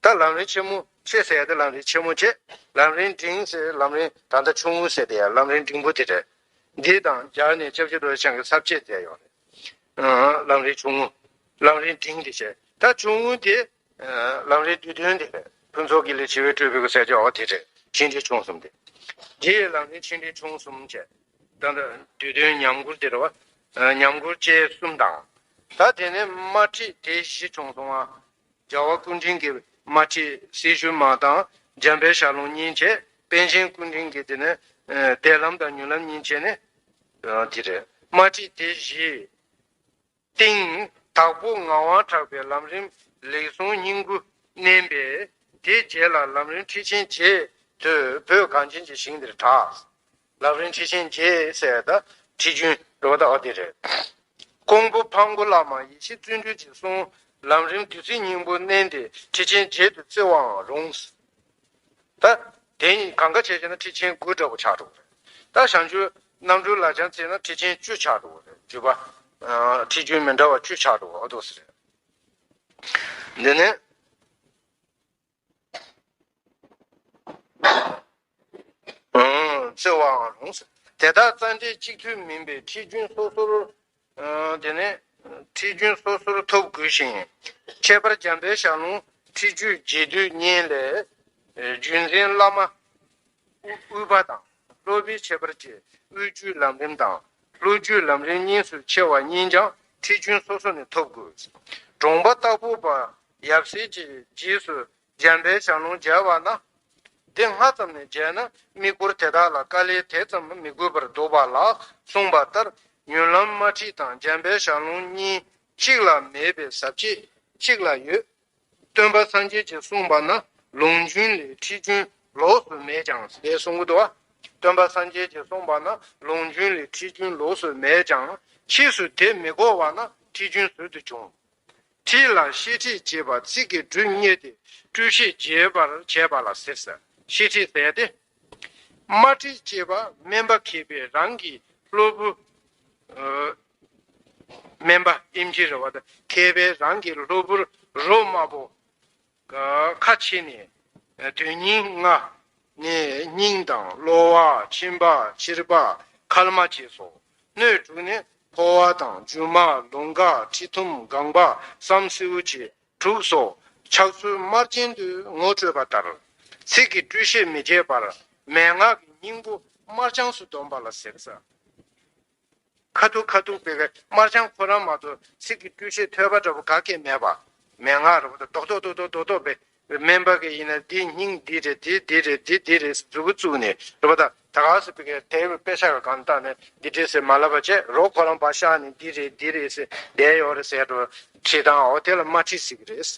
ད་ལམ་རིམ་ཆེན་མོ་ཆེ་ཟེར་ཡ་དེ་ལམ་རིམ་ཆེན་མོ་བྱས། ལམ་རིམ་འབྲིང་ཟེར་ལམ་རིམ་ད་ལྟ་ཆུང་ངུ་ཟེར་དེ་ཡ་ལམ་རིམ་འབྲིང་པོ་དེ་རེད། འདི་དང་སྦྱར་ནས་སྐྱབས་རྗེ་རྡོ་རྗེ་འཆང་གིས་ས་བཅད་མཛད་ཡོད་རེད། ཨང་། ལམ་རིམ་ཆུང་ངུ། ལམ་རིམ་འབྲིང་དེ་བྱས། ད་ཆུང་ངུ་དེ། ཨང་། ལམ་རིམ་བསྡུས་དོན་དེ་རེད། ཕུན་ཚོགས་དགེ་ལེགས་བྱེ་བས་སྤྲས་པའི་གི་ས་བཅད་འོ་དེ་རེད། ཆེ་འབྲིང་ཆུང་གསུམ་དེ། རྗེ་ཡི་ལམ་རིམ་ཆེ་འབྲིང་ཆུང་གསུམ་བྱས། ད་ལྟ་བསྡུས་དོན་ཉམས་མགུར་དེ་རེད་བ། ཨང་། ཉམས་མགུར་བཅས་གསུམ་དང་། ད་དེ་ནས་དམར་ཁྲིད་དེ་བཞི་བྱུང་སོང་བ། རྒྱལ་བ་སྐུ་ཕྲེང་གིས་དམར་ཁྲིད་སྲི་ཞུ་མ་བཏང་། འཇམ་པའི་ཞལ་ལུང་གཉིས་བྱས། པཎ་ཆེན་སྐུ་ཕྲེང་གིས་དེ་ནས་ཨ་བདེན་ལམ་དང་མྱུར་ལམ་གཉིས་བྱས་ནས། ཨ་དེ་རེད། དམར་ཁྲིད་དེ་བཞིའི་སྟེང་དྭགས་པོ་ངག་དབང་གྲགས་པའི་ལམ་རིམ་ལེགས་གསུང་སྙིང་པོ་བསྣན་པས། དེའི་རྗེས་ལ་ལམ་རིམ་ཁྲིད་ཆེན་བརྒྱད་དུ་བོད་གངས་ཅན་གྱི་ཞིང་འདིར་གྲགས། ལམ་རིམ་ཁྲིད་ཆེན་བརྒྱད་ཟེར་ད་ཁྲིད་རྒྱུན་རེད་བ་ད་འོ་དེ་རེད། ཀོང་པོ་ཕག་མགོ་བླ་མ་ཡེ་ཤེས་བརྩོན་འགྲུས་ཀྱིས་གསུངས། ལམ་རིམ་བདུད་རྩི་སྙིང་པོ་བསྣན་ཏེ་ཁྲིད་ཆེན་བརྒྱད་དུ་བརྩི་བའང་རུང་། ད་དེ་གཉིས་གང་ག་བྱས་བྱས་ན་ཁྲིད་ཆེན་དགུ་འདྲ་པོ་ཆགས་འགྲོ་གི་རེད། ད་བྱང་ཆུབ་རྣམ་གྲོལ་ལ་སྦྱངས་བརྩིས་ན་ཁྲིད་ཆེན་བཅུ་ཆགས་འགྲོ་གི་རེད། བརྒྱུད་པ། ཨ་ཁྲིད་རྒྱུན་མི་འདྲ་བ་བཅུ་ཆགས་འགྲོ་གི་འོ་འདུག་ཟེར། འདི་ནི། ཨང་། བརྩི་བའང་རུང་། དེ་དག་རྩ་འགྲེལ་གཅིག་མཐུན་མིན་པས་ཁྲིད་རྒྱུན་སོ་སོར། ཨང་། དེ་ནས་ཁྲིད་རྒྱུན་སོ་སོར་ཐོབ་དགོས་ཤིང་། ཁྱད་པར་འཇམ་དཔལ་ཞལ་ལུང་ཁྲིད་རྒྱུད་རྒྱས་བསྡུས་གཉིས་ལས། རྒྱུད་འཛིན་བླ་མ་དབུས་པ་དང་སློབ་དཔོན་ཁྱད་པར་གྱི་དབུས་རྒྱུད་ལམ་རིམ་དང་ལྷོ་རྒྱུད་ལམ་རིམ་གཉིས་སུ་ཕྱེ་བ་གཉིས་ཀྱང་ཁྲིད་རྒྱུན་སོ་སོ་ནས་ཐོབ་དགོས། གྲོང་པ་སྟག་ཕུག་པ་ཡབ་སྲས་ཀྱི་རྗེས་སུ་འཇམ་དཔལ་ཞལ་ལུང་མཇལ་བ་ན། དེ་སྔ་ཙམ་ནས་བྱས་ན་དམིགས་སྐོར་དེ་དག་ལ་དཀའ་ལས་དེ་ཙམ་མི་དགོས་པར་འདུག་པ་ལ་གསུངས་པ་ལྟར། མྱུར་ལམ་དམར་ཁྲིད་དང་འཇམ་དཔལ་ཞལ་ལུང་གཉིས་གཅིག་ལ་མེད་པའི་ཟབ་ཆོས་གཅིག་ལ་ཡོད། སྟོན་པ་སངས་རྒྱས་ཀྱིས་གསུངས་པ་ན་ལུང་རྒྱུན་ལས་འཁྲིད་རྒྱུན་ལོགས་སུ་མེད་ཀྱང་ཞེས་གསུང་གི་འདུག་བ། སྟོན་པ་སངས་རྒྱས་ཀྱིས་གསུངས་པ་ན་ལུང་རྒྱུན་ལས་འཁྲིད་རྒྱུན་ལོགས་སུ་མེད་ཀྱང་ཕྱིས་སུ་དེ་མི་གོ་བ་ན་འཁྲིད་རྒྱུན་ཟུར་དུ་འབྱུང་། ཁྲིད་ལ་ཤེས་ཁྲིད་ཅེས་པ་ཚིག་གི་སྒྲུབ་བརྙེས་ཏེ་སྤྲོས་བཤད་རྒྱས་པར་བྱས་པ་ལ་ཟེར་ཟེར། ཤེས་ཁྲིད་ཟེར་ཏེ། དམར་ཁྲིད་ཅེས་པ་སྨན་པ་མཁས་པས་རང་གི་སློབ་བུ། ཨ། སྨན་པ་ཨེམ་ཆི་རེད་བ་དང་མཁས་པས་རང་གི་སློབ་བུར་རོ་དམར་པོ་ཁ་ཕྱེ་ནས་དོན་སྙིང་ལྔ་ནི་སྙིང་དང་གློ་བ། མཆིན་པ། མཆེར་པ། མཁལ་མ་བཅས་སོ། སྣོད་དྲུག་ནི་ཕོ་བ་དང་རྒྱུ་མ། ལུང་ཁ། མཁྲིས་ཐུམ། སྒང་པ། བསམ་སེའུ་བཅས་དྲུག་སོ། ཕྱག་ཚོད་དམར་རྐྱེན་དུ་ངོ་སྤྲོད་པ་ལྟར། ཚིག་གི་སྤྲོས་བཤད་མི་བྱེད་པར་མན་ངག་གི་སྙིང་པོ་དམར་རྐྱང་སུ་འདོམས་པ་ལ་ཟེར་ཟེར། ཁ་ཐུག་ཁ་ཐུག་པའི་དམར་རྐྱང་ཁོ་རང་མ་གཏོགས་ཚིག་གི་སྤྲོས་བཤད་ཐོས་པ་འདྲ་པོ་ག་གེ་མེད་པ། མན་ངག་རེད་པ་དང་རྡོག་རྡོག་རྡོག་རྡོག་རྡོག་རྡོག་པའི་སྨན་པ་གིས་ཡིན་ན་འདི་སྙིང་འདི་རེད། འདི་འདི་རེད། འདི་འདི་རེད། མཛུབ་གུ་བཙུགས་ནས་རེད་པ་དང་ད་ག་སེ་པའི་དེ་དཔེ་ཆ་གང་བལྟས་ནས་འདི་འདྲས་ཟེར་མ་ལབ་པ་བྱས། རོ་ཁོ་རང་ཕར་བཞག་ནས་འདི་རེད། འདི་རེད་ཟེར་བསྡད་ཡོད་རེད་ཟེར་འགྲོ་ཁྲིད་སྟངས། འོ་དེ་ལ་དམར་ཁྲིད་ཟེར་གི་རེད།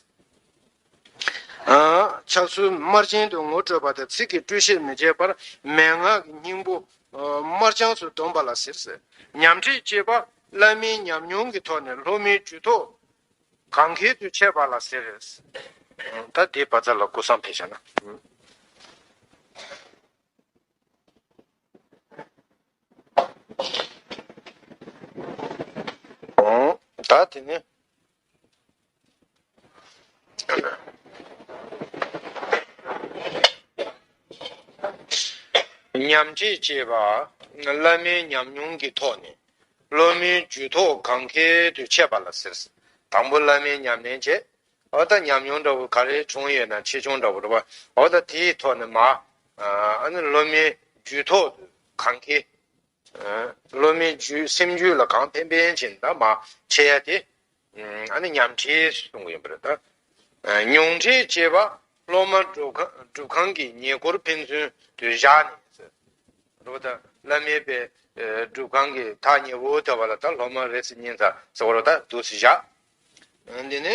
ཨ། ཕྱག་ཚོད་དམར་རྐྱེན་དུ་ངོ་སྤྲོད་པ་དང་ཚིག་གི་སྤྲོས་བཤད་མི་བྱེད་པར་མན་ངག་གི་སྙིང་པོ་དམར་རྐྱང་སུ་འདོམས་པ་ལ་ཟེར་ཟེར། ཉམས་ཁྲིད་ཅེས་པ་བླ་མའི་ཉམས་མྱོང་གི་ཐོག་ནས་སློབ་མའི་རྒྱུད་ཐོག་གང་འཁེལ་དུ་འཆད་པ་ལ་ཟེར། ད་དེའི་བར་མཚམས་ལ་སྐུ་བསམ་ཕེབས་བྱ་ན། ད་དེ་ནི། ཉམས་ཁྲིད་ཅེས་པ་བླ་མའི་ཉམས་མྱོང་གི་ཐོག་ནས་སློབ་མའི་རྒྱུད་ཐོག་གང་འཁེལ་དུ་འཆད་པ་ལ་ཟེར། དང་པོ་བླ་མའི་ཉམས་ལེན་བྱས། འོ་ད་ཉམས་མྱོང་འདྲ་པོ་ག་རེ་བྱུང་ཡོད་ན་ཆེ་ཆུང་འདྲ་པོ་རེད་པ། འོ་ད་དེའི་ཐོག་ནས་མ། ཨ་ནི་སློབ་མའི་རྒྱུད་ཐོག་ཏུ་གང་འཁེལ། སློབ་མའི་རྒྱུད་སེམས་རྒྱུད་ལ་གང་ཕན་ཕན་ཕྱིན་ད་མ་འཆད་ཡ་དེ། ཨ་ནི་ཉམས་ཁྲིད་གསུང་གི་ཡིན་པ་རེད་ད། མྱོང་ཁྲིད་ཅེས་པ་སློབ་མ་སྒྲུབ་ཁང་སྒྲུབ་ཁང་གི་ཉེ་འཁོར་ཕན་ཚུན་དུ་བཞག་ནས། རེད་པ་ད་བླ་མའི་པའི་སྒྲུབ་ཁང་གི་ཐག་ཉེ་བོ་ཐོབ་པ་ལ་ད་སློབ་མ་རེ་ཟེར་གཉིས་ཙམ་ཟེར་བ་རེད་ད་འདུག་སེ་བཞག། འདི་ནི།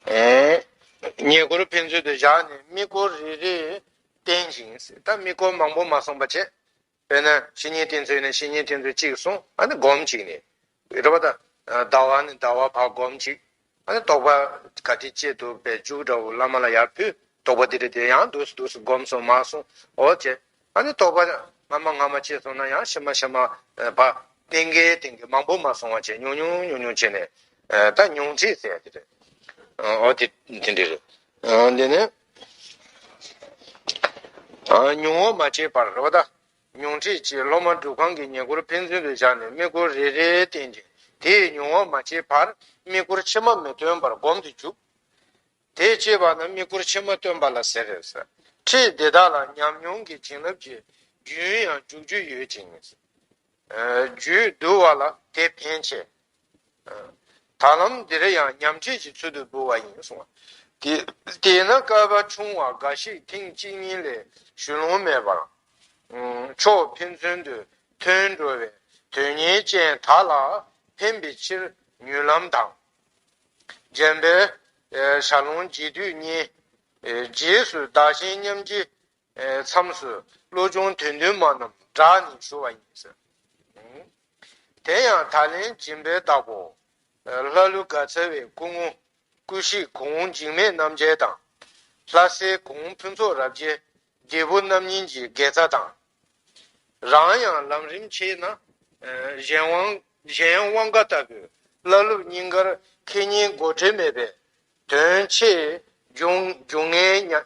ཨེ། ཉེ་འཁོར་ཕན་ཚུན་དུ་བཞག་ནས་དམིགས་སྐོར་རེ་རེ་བསྟན་ཅིང་། ད་དམིགས་སྐོར་མང་པོ་མ་གསུངས་པ་བྱས། དཔེར་ན་བཤེས་གཉེན་བསྟེན་ཚུལ་ནས་བཤེས་གཉེན་བསྟེན་ཚུལ་གཅིག་གསུངས། ཨ་ནི་སྒོམ་གཅིག་ནས། རེད་པ་ད། ཟླ་བ་ནས་ཟླ་བ་བར་སྒོམ་གཅིག། ཨ་ནི་རྟོགས་པ་ག་དེ་སྐྱེ་འདུག་པའི་མཇུག་འདྲ་བོ་བླ་མ་ལ་ཡར་ཕུལ། རྟོགས་པ་འདི་རེད་དེ་ཡང་འདུག་སེ་འདུག་སེ་སྒོམ་སོང་མ་སོང་འོ་བྱས། ཨ་ནི་རྟོགས་པ་སྔ་མ་སྔ་མ་སྐྱེས་སོང་ན་ཡང་ཕྱི་མ་ཕྱི་མ་ཨ་བ་གཏན་འཁེལ་གཏན་འཁེལ་མང་པོ་མ་སོང་བ་བྱས་ཉུང་ཉུང་ཉུང་ཉུང་བྱས་ནས་ཨ་ད་མྱོང་ཁྲིད་ཟེར་ཡ་དེ་རེད། ཨ་འོ་དེ་དེ་འདྲ་རེད། ཨ་འདི་ནི་ཨ་མྱོང་བ་མ་བྱས་པར་རེད་པ་ད། མྱོང་ཁྲིད་ཅེས་སློབ་མ་སྒྲུབ་ཁང་གི་ཉེ་འཁོར་ཕན་ཚུན་དུ་བཞག་ནས་དམིགས་སྐོར་རེ་རེ་བསྟན་ཅིང་དེའི་མྱོང་བ་མ་བྱས་བར་དམིགས་སྐོར་ཕྱི་མ་མི་སྟོན་པར་སྒོམ་དུ་འཇུག། དེ་བྱས་པ་ན་དམིགས་སྐོར་ཕྱི་མ་སྟོན་པ་ལ་ཟེར་རེད་ཟེར། ཁྲིད་འདི་དག་ལ་ཉམས་མྱོང་གི་བྱིན་རླབས་ཀྱི་རྒྱུན་ཡང་འཇུག་རྒྱུ་ཡོད་ཅིང་། རྒྱུད་བསྡུ་བ་ལ་དེ་ཕན་ཆེ། ད་ལམ་འདིར་ཡང་ཉམས་ཁྲིད་ཀྱི་ཚུལ་དུ་འབུལ་བ་ཡིན་གསུངས། དེ་དེས་ན་བསྐལ་པ་ཆུང་བ་འགའ་ཞིག་ཐེངས་གཅིག་གཉིས་ལས་ཞུ་ལོང་མེད་པར། ཕྱོགས་ཕན་ཚུན་དུ་ཐོན་འགྲོ་བའི་དོན་གཉེར་ཅན་དག་ལ་ཕན་པའི་ཕྱིར་མྱུར་ལམ་དང་། འཇམ་པའི་ཞལ་ལུང་རྒྱས་བསྡུས་གཉིས། རྗེས་སུ་བདག་གཞན་མཉམ་བརྗེའི་མཚམས་སུ་བློ་སྦྱོང་དོན་བསྡུས་མ་རྣམས་སྦྲགས་ནས་ཞུ་བ་ཡིན། དེ་ཡང་ད་ལན་སྦྱིན་པའི་བདག་པོ། ལྷ་ཀླུ་དགའ་ཚལ་བའི་སྐུ་ངོ་སྐུ་གཤེགས་གོང་འཇིགས་མེད་རྣམ་རྒྱལ་དང་། ལྷ་སྲས་གོང་ཕུན་ཚོགས་རབ་རྒྱས་བདེ་པོ་རྣམ་གཉིས་ཀྱི་དགེ་རྩ་དང་། རང་ཡང་ལམ་རིམ་ཆེ་ན། གཞན་དབང་གཞན་དབང་བཀའ་ལྟ་བུའི་བླ་སློབ་གཉིས་ཀར་ཁེ་ཉེན་དགོས་འབྲེལ་མེད་པའི་དོན་ཆེ་འབྱུང་འབྱུང་ངེས་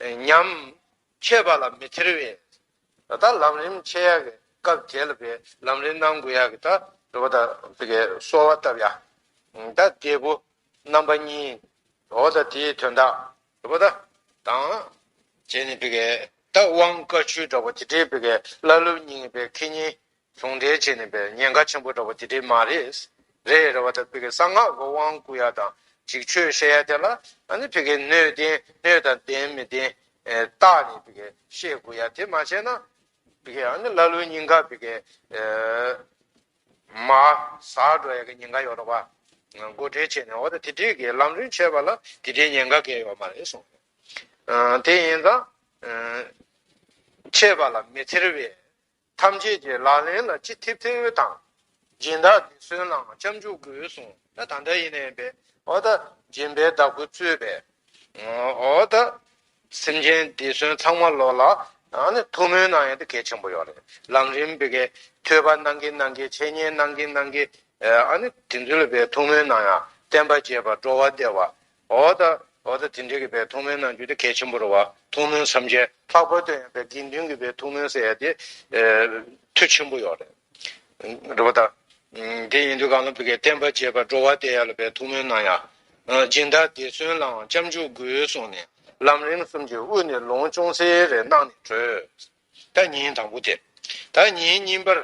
ཉམས། འཆད་པ་ལ་མི་ཐེར་བས། ད་ལམ་རིམ་འཆད་ཡག་གི་སྐབས་དེ་ལ་བས་ལམ་རིམ་གནང་དགོས་ཡག་གི་ད་རེད་པ་ད་དེ་གའི་གསོལ་བ་བཏབ་ཡ། ད་འབྲས་བུ་རྣམ་པ་གཉིས། འོ་ད་དེའི་དོན་དག་རེད་པ་ད། དང་། བྱས་ནས་དེ་གའི་ད་དབང་བཀའ་ཆོས་འདྲ་པོ་དེ་འདྲའི་དེ་གའི་བླ་སློབ་གཉིས་པའི་ཁེ་ཉེན། ཟུང་འབྲེལ་བྱས་ནས་པའི་ཉེན་ཁ་ཆེན་པོ་འདྲ་པོ་དེ་འདྲའི་མ་རེད། རེད་རེད་པ་ད་ཕ་གི་གསང་སྔགས་ཀྱི་དབང་བསྐུར་ཡ་དང་ཅིག་ཆོས་བཤད་ཡ་དེ་ལ་ཨ་ནི་ཕ་གི་སྣོད་ལྡན་སྣོད་དང་ལྡན་མི་ལྡན་ བརྟགས་ནས་བི་གའི་བཤད་དགོས་ཡ། དེ་མ་བྱས་ན་བི་གའི་ཨ་ནི་ཀླ་ཀློའི་ཉེན་ཁ་བི་གའི་མར་ཟག་འགྲོ་ཡ་གི་ཉེན་ཁ་ཡོད་རེད་བ། མགོ་ཁྲིད་བྱས་ནས། འོ་ད་དེ་འདྲའི་གི་ལམ་རིམ་འཆད་པ་ལ་དེ་འདྲའི་ཉེན་ཁ་གང་ཡང་ཡོད་མ་རེད་གསུངས། ཨ། དེ་ཡིན་ཙང་། ཨ། འཆད་པ་ལ་མི་ཚེར་བས། ཐམས་ཅད་ཀྱི་ལག་ལེན་ལ་ཅི་ཐེབས་ཐེབས་དང་། སྦྱིན་བདག་འདི་གསོན་ལའང་སྐྱབས་འཇུག་དགོས་གསུངས། ད་ད་ལྟ་ཡིན་ནའི་བས། འོ་ད་སྦྱིན་པའི་བདག་པོ་གཙོས་པའི། འོ་ད་སེམས་ཅན་འདི་གསོན་ཚང་མ་ལོ་ལ་ཨ་ནི་ཐུགས་སྨོན་གནང་ཡ་དེ་གལ་ཆེན་པོ་ཡོད་རེད། ལམ་རིམ་བི་གའི་ཐོས་པ་གནང་གིན་གནང་གིན། འཆད་ཉན་གནང་གིན་གནང་གིན། ཨ་ནི་དེ་ཚོ་ལ་བས་ཐུགས་སྨོན་གནང་ཡ། བསྟན་པ་རྒྱས་པ། འགྲོ་བ་བདེ་བ། འོ་ད་འོ་ད་དེ་འདྲའི་གི་བས་ཐུགས་སྨོན་གནང་རྒྱུ་དེ་གལ་ཆེན་པོ་རེད་བ། ཐུགས་སྨོན་སེམས་བསྐྱེད། ལྷག་པར་དུ་ཡང་བས་དགེ་འདུན་གྱི་བས་ཐུགས་སྨོན་ཟེར་ཡ་དེ་མཐུ་ཆེན་པོ་ཡོད་རེད། རེད་བ་ད། དེ་ཡིན་དུས་གང་ལ་བི་གའི་བསྟན་པ་རྒྱས་པ། འགྲོ་བ་བདེ་ཡ་ལ་བས་ཐུགས་སྨོན་གནང་ཡ། སྦྱིན་བདག་འདི་གསོན་ལའང་སྐྱབས་འཇུག་དགོས་གསུངས་ནས། ལམ་རིམ་གསུམ་གྱི་དབུས་ནས་ལུང་ཅུང་ཟད་རེ་གནང་ནས་གྲོལ། ད་ཉིན་དང་པོ་དེ། ད་ཉིན་གཉིས་པར།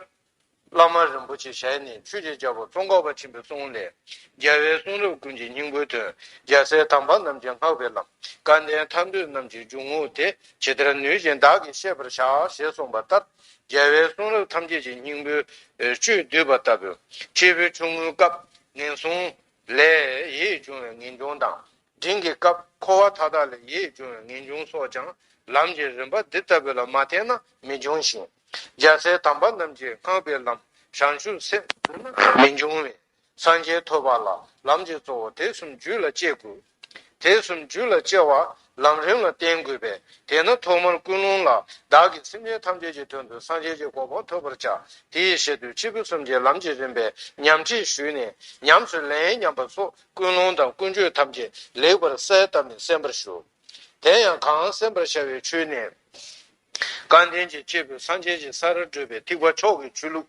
བླ་མ་རིན་པོ་ཆེ་ཞལ་ནས་ཆོས་ཀྱི་རྒྱལ་པོ་ཙོང་ཁ་པ་ཆེན་པོའི་གསུང་ལས། རྒྱལ་བའི་གསུང་རབ་ཀུན་གྱི་སྙིང་པོའི་དོན། རྒྱལ་སྲས་དམ་པ་རྣམས་ཀྱིས་བསྔགས་པའི་ལམ། སྐལ་ལྡན་ཐར་འདོད་རྣམས་ཀྱི་འཇུག་ངོགས་དེ། ཇི་ལྟར་ནུས་བཞིན་བདག་གིས་བཤད་པར་བྱ། ཞེས་གསུངས་པ་ལྟར། རྒྱལ་བའི་གསུང་རབ་ཐམས་ཅད་ཀྱི་སྙིང་པོའི་བཅུད་བསྡུས་པ་ལྟ་བུ། སྐྱེས་བུ་ཆུང་ངུའི་སྐབས་ངན་སོང་ལས་ཡིད་འབྱུང་བའི་ངེས་འབྱུང་དང་། འབྲིང་གི་སྐབས་འཁོར་བ་མཐའ་དག་ལས་ཡིད་འབྱུང་བའི་ངེས་འབྱུང་སོགས་ཀྱང་ལམ་གྱི་རིམ་པ་འདི་ལྟ་བུ་ལ་མ་བརྟེན་ན་མི་འབྱུང་ཞིང་། རྒྱལ་སྲས་དམ་པ་རྣམས་ཀྱིས་བསྔགས་པའི་ལམ་བྱང་ཆུབ་སེམས་མི་འབྱུང་བས། སངས་རྒྱས་ཐོབ་པ་ལ་ལམ་གྱི་གཙོ་བོ་དེ་གསུམ་རྒྱུད་ལ་སྐྱེ་དགོས། དེ་གསུམ་རྒྱུད་ལ་སྐྱེ་བ་ལམ་རིམ་ལ་བརྟེན་དགོས་པས། དེས་ན་ཐོག་མར་ཀུན་སློང་ལ། བདག་གིས་སེམས་ཅན་ཐམས་ཅད་ཀྱི་དོན་དུ་སངས་རྒྱས་ཀྱི་གོ་འཕང་ཐོབ་པར་བྱ། དེའི་ཆེད་དུ་སྐྱེས་བུ་གསུམ་གྱི་ལམ་གྱི་རིམ་པའི་ཉམས་ཁྲིད་ཞུས་ནས། ཉམས་སུ་ལེན་སྙམ་པ་སོགས་ཀུན་སློང་དང་ཀུན་སྤྱོད་ཐམས་ཅད་ལེགས་པར་གསལ་བཏབ་ནས་གསན་པར་ཞུ། དེ་ཡང་གང་གསན་པར་བྱ་བའི་ཆོས་ནི། སྐལ་ལྡན་གྱི་སྐྱེས་བུ་སངས་རྒྱས་ཀྱི་ས་རུ་བགྲོད་པའི་ཐེག་པ་མཆོག་གི་ཆོས་ལུགས།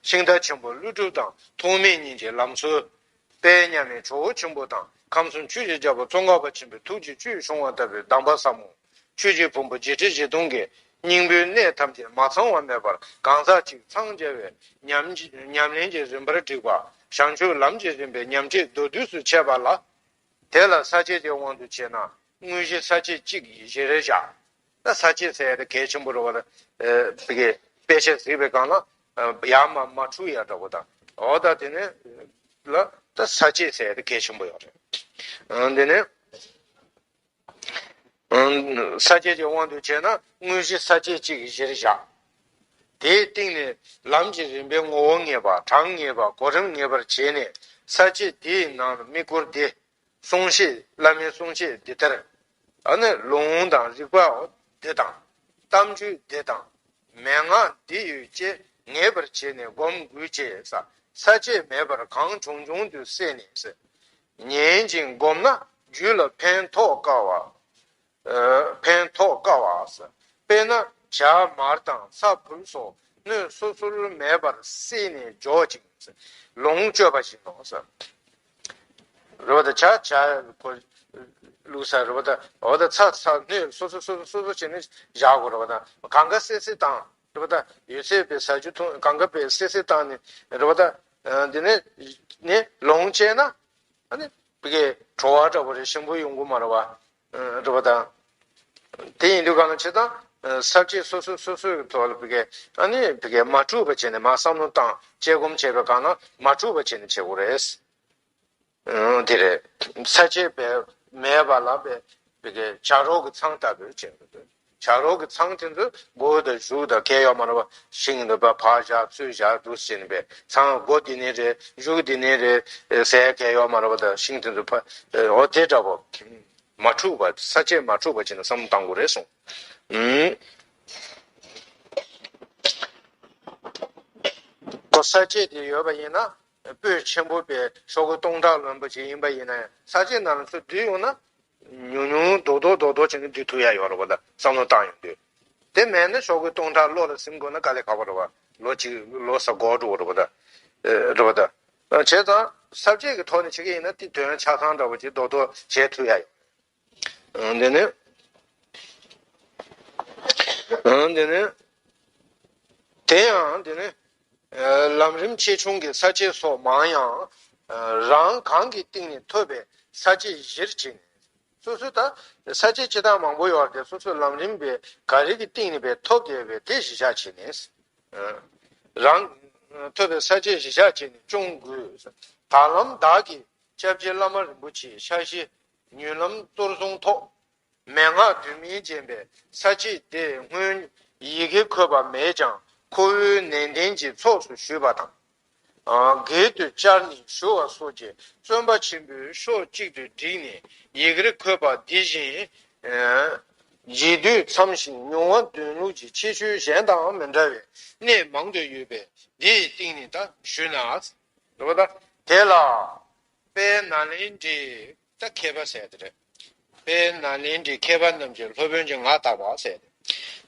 ཤིང་རྟ་ཆེན་པོ་ཀླུ་སྒྲུབ་དང་ཐོགས་མེད་གཉིས་ཀྱི་ལམ་སྲོལ། དཔལ་མཉམ་མེད་ཇོ་བོ་ཆེན་པོ་དང་ཁམས་གསུམ་ཆོས་ཀྱི་རྒྱལ་པོ་ཙོང་ཁ་པ་ཆེན་པོའི་ཐུགས་ཀྱི་བཅུད་བྱུང་བ་ལྟ་བུའི་གདམས་པ་ཟབ་མོ། ཆོས་ཀྱི་ཕུང་པོ་བརྒྱད་ཁྲི་བཞི་སྟོང་གི་སྙིང་པོའི་གནད་ཐམས་ཅད་མ་ཚང་བ་མེད་པར་གང་ཟག་གཅིག་འཚང་རྒྱ་བའི་ཉམས་ཉམས་ལེན་གྱི་རིམ་པར་བསྒྲིགས་པ། བྱང་ཆུབ་ལམ་གྱི་རིམ་པའི་ཉམས་ཁྲིད་མདོར་བསྡུས་སུ་འཆད་པ་ལ། དེ་ལ་ས་བཅད་ཀྱི་དབང་དུ་བྱས་ན། དངོས་གཞི་ས་བཅད་གཅིག་གཞིར་བཞག་ད་ས་བཅད་ཟེར་ཡ་དེ་གལ་ཆེན་པོ་རེད་བ། ད་བི་གའི་དཔེ་ཆ་གཟིགས་པའི་སྒང་ལ་ཡར་མར་མ་འཁྲུག་ཡ་འདྲ་པོ་དང་། འོ་ད་དེ་ནས་ལ་ད་ས་བཅད་ཟེར་ཡ་དེ་གལ་ཆེན་པོ་ཡོད་རེད། དེ་ནས་ས་བཅད་ཀྱི་དབང་དུ་བྱས་ན་དངོས་གཞི་ས་བཅད་གཅིག་གཞིར་བཞག་དེའི་སྟེང་ནས་ལམ་གྱི་རིམ་པའི་ངོ་བོ་ངེས་པ། གྲངས་ངེས་པ། གོ་རིམ་ངེས་པར་བྱས་ནས། ས་བཅད་འདིའི་ནང་དུ་དམིགས་སྐོར་འདི། གསུང་བཤད། བླ་མའི་གསུང་བཤད་འདི་ལྟར། ཨ་ནི་ལུང་དང་རིགས་པའོ་འདི་དང་། གཏམ་རྒྱུད་འདི་དང་། མན་ངག་འདི་ཡོད་ཅེས་ངེས་པར་བྱས་ནས་སྒོམ་དགོས་ཅེས། ས་བཅད་མེད་པར་གང་བྱུང་བྱུང་དུ་བསྲེས་ནས། ཉན་ཅིང་སྒོམ་ན་རྒྱུད་ལ་ཕན་ཐོགས་དཀའ་བ། ཕན་ཐོགས་དཀའ་བ། དཔེར་ན་བྱ་མར་དང་ཚྭ་ཕུལ་སོགས་སྣོད་སོ་སོར་མེད་པར་བསྲེས་ནས་འཇོག་ཅིང་ལོངས་སྤྱོད་པ་བཞིན་ནོ། རེད་བ་ད། བྱ་བྱ་ཁོ་བླུགས་ས་རེད་བ་ད། འོ་ད་ཚྭ་ཚྭ་སྣོད་སོ་སོ་སོ་སོ་སོ་སོ་བྱས་ནས་བཞག་དགོས་རེད་བ་ད། གང་ག་སེ་སེ་བཏང་རེད་བ་ད། ཡོད་ཚད་པའི་ཟ་རྒྱུ་འཐུང་གང་ག་པའི་སེ་སེ་བཏང་ནས་རེད་བ་ད། འདི་ནས་ནས་ལོངས་སྤྱད་ན། ཨ་ནི་བི་གའི་བྲོ་བ་འདྲ་པོ་རེ་ཞིམ་པོ་ཡོང་གི་མ་རེད་བ། རེད་བ་དང་། དེ་ཡིན་དུས་གང་ལ་བྱེད་དང་། ས་བཅད་སོ་སོ་སོ་སོའི་ཐོག་ལ་བི་གའི་ཨ་ནི་བི་གའི་མ་འཁྲུགས་པ་བྱས་ནས་མར་བསམ་བློ་བཏང་དཔྱད་སྒོམ་བྱས་པའི་སྒང་ལ་མ་འཁྲུགས་པ་བྱས་ནས་བྱེད་དགོས་རེད། དེ་རེད། ས་བཅད་པའི་མེད་པ་ལ་བི་གའི་བྱ་རོག་གི་ཚང་ལྟ་བུ་བྱས་པ་དེ། བྱ་རོག་གི་ཚང་དེ་ཚོ་སྒོ་དང་གཞུག་དང་གས་ཡོད་མ་རེད་བ། ཤིང་དུ་བ་ཕར་བཞག་ཚུར་བཞག་འདུག་ཟེར་ནས་པའི་ཚང་སྒོ་འདི་ནས་རེད། གཞུག་འདི་ནས་རེད་ཟེར་གས་ཡོད་མ་རེད་བ། ད་ཤིང་དེ་ཚོ་ཕ་འོ་དེ་འདྲ་བོ་མ་འཁྲུགས་པ། ས་བཅད་མ་འཁྲུགས་པ་བྱས་ནས་བསམ་བློ་བཏང་དགོས་རེད་གསུངས། ཨུམ། ཁོ་ས་བཅད་དེ་ཡོད་པ་ཡིན་ན་སྤོས་ཆེན་པོ་པའི་ཤོག་གུ་སྟོང་ཕྲག་ལོན་པོ་ཅིག་ཡིན་པ་ཡིན་ན་ཡང་ས་བཅད་ནང་ལ་ཚུར་བསྡུས་ཡོང་ན། ཉུང་ཉུང་རྡོག་རྡོག་རྡོག་རྡོག་བྱས་ནས་བསྡུ་ཐུབ་ཡ་ཡོད་རེད་བ་ད། བསམ་བློ་བཏང་ཡོང་དུས། དེ་མེད་ན་ཤོག་གུ་སྟོང་ཕྲག་བློ་ལ་ཟིན་དགོས་ན་དཀའ་ལས་ཁག་པོ་རེད་བ། ལོ་གཅིག་ལོ་ས་འགོར་འགྲོ་གི་རེད་བ་ད། རེད་བ་ད། བྱས་ཙང་ས་བཅད་ཀྱི་ཐོག་ནས་བྱེད་ཀྱི་ཡིན་ན་དེ་དོན་ཆ་ཚང་འདྲ་བོ་ཅིག་རྡོག་རྡོག་བྱས་ཐུབ་ཡ་ཡོད། འདི་ནི། འདི་ནི། དེ་ཡང་འདི་ནི། ལམ་རིམ་ཆེ་ཆུང་གི་ས་བཅད་སོགས་མང་ཡང་། རང་གང་གི་སྟེང་ནས་ཐོབ་པའི་ས་བཅད་གཞིར་བྱས་ནས། སོ་སོའི་ད་ས་བཅད་སྤྱི་དང་མང་པོ་ཡོད་རེད། སོ་སོའི་ལམ་རིམ་པའི་ག་རེ་གི་སྟེང་ནས་པའི་ཐོབ་བསྡད་པའི་དེ་གཞི་བཞག་བྱས་ནས། རང་ཐོབ་པའི་ས་བཅད་གཞི་བཞག་བྱས་ནས་སྐྱོང་དགོས། ད་ལམ་བདག་གིས་སྐྱབས་རྗེ་བླ་མ་རིན་པོ་ཆེའི་ཕྱག་བཞེས་མྱུར་ལམ་གཏོར་བཟུང་ཐོག་མན་ངག་དུས་མིན་སྦྱིན་པའི་ས་བཅད་དེ་སྔོན་ཡི་གེ་འཁོད་པ་མེད་ཀྱང་ཁོ་བོའི་ནན་ཏན་གྱི་ཚོགས་སུ་ཞུས་པ་དང་། འགལ་དུ་བཅར་ནས་ཞུ་བ་སོགས་ཀྱིས་བརྩོན་པ་ཆེན་པོས་ཕྱོགས་གཅིག་ཏུ་བསྒྲིགས་ནས་ཡི་གེར་འཁོད་པ་འདི་བཞིན་རྗེས་ཟློས་འཚམས་ཤིང་མྱོང་བ་འདོན་ལུགས་ཀྱི་ཁྱད་ཆོས་གཞན་དང་མི་འདྲ་བའི་གནད་མང་དུ་ཡོད་པས་འདིའི་སྟེང་ནས་ད་ཞུས་ན། རེད་པ། ད་དེ་ལ་དཔལ་ནཱ་ལེནྡྲའི་ད་མཁས་པ་ཟེར་དེ་རེད། དཔལ་ནཱ་ལེནྡྲའི་མཁས་པ་རྣམས་ཀྱི་སློབ་དཔོན་གྱི་ངག་དག་པ་ཟེར་ཏེ།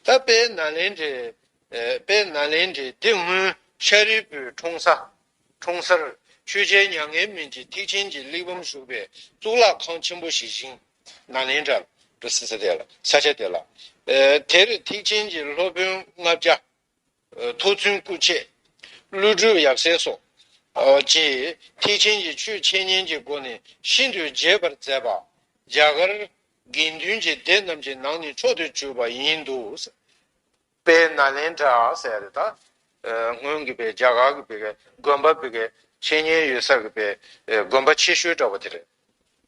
ད་དཔལ་ནཱ་ལེནྡྲའི་ཨེ་དཔལ་ནཱ་ལེནྡྲའི་འདི་སྔོན་ཤཱ་རིའི་བུའི་འཁྲུངས་ས་འཁྲུངས་སར་ཆོས་རྒྱལ་མྱ་ངན་མེད་ཀྱི་ཐེག་ཆེན་གྱི་གླེགས་བམ་བཞུགས་པའི་གཙུག་ལག་ཁང་ཆེན་པོ་ཞིག་བཞེངས། ནཱ་ལེནྡྲ་རུ་ཟེར་ས་དེ་ལ་ས་ཆ་དེ་ལ། ཨེ་དེར་ཐེག་ཆེན་གྱི་སློབ་དཔོན་ལྔ་བརྒྱ། ཨེ་ཐོག་བཙུན་སྐུ་མཆེད། ཀླུ་སྒྲུབ་ཡབ་སྲས་སོགས་ཀྱིས་ཐེག་ཆེན་གྱི་ཆོས་འཆད་ཉན་གྱི་སྒོ་ནས་ཤིན་ཏུ་རྒྱས་པར་མཛད་པ། རྒྱ་གར་དགེ་འདུན་གྱི་སྡེ་རྣམས་ཀྱི་ནང་ནས་མཆོག་ཏུ་གྱུར་པ་ཡིན་འདུག། དཔལ་ནཱ་ལེནྡྲ་ཟེར་ཡ་དེ་ད་སྔོན་གྱི་པའི་རྒྱ་གར་གྱི་པའི་དགོན་པ་པའི་འཆད་ཉན་ཡོད་ས་གི་པའི་དགོན་པ་ཆེ་ཤོས་འདྲ་བོ་དེ་རེད།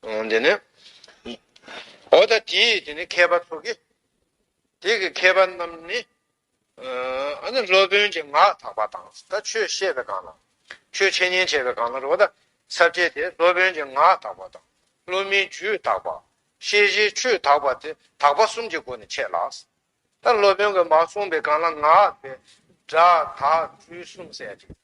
འོ་དེ་ནས་འོ་ད་དེའི་དེ་ནས་མཁས་པ་ཚོ་གིས་དེ་གི་མཁས་པ་རྣམས་ནི། ཨ་ནི་སློབ་དཔོན་གྱི་ངག་དག་པ་དང་ད་ཆོས་བཤད་པའི་སྒང་ལ། ཆོས་འཆད་ཉན་བྱེད་པའི་སྒང་ལ་རེད་པ། ད་ས་བཅད་དེ་སློབ་དཔོན་གྱི་ངག་དག་པ་དང་སློབ་མའི་རྒྱུད་དག་པ། བཤད་བྱའི་ཆོས་དག་པ་དེ་དག་པ་གསུམ་གྱི་སྒོ་ནས་འཆད་ལ། ད་སློབ་དཔོན་གྱིས་མ་གསུངས་པའི་སྒང་ལ་ངག་དེ་སྒྲ་དག་སྤྲོས་གསུམ་ཟེར་ཅིག་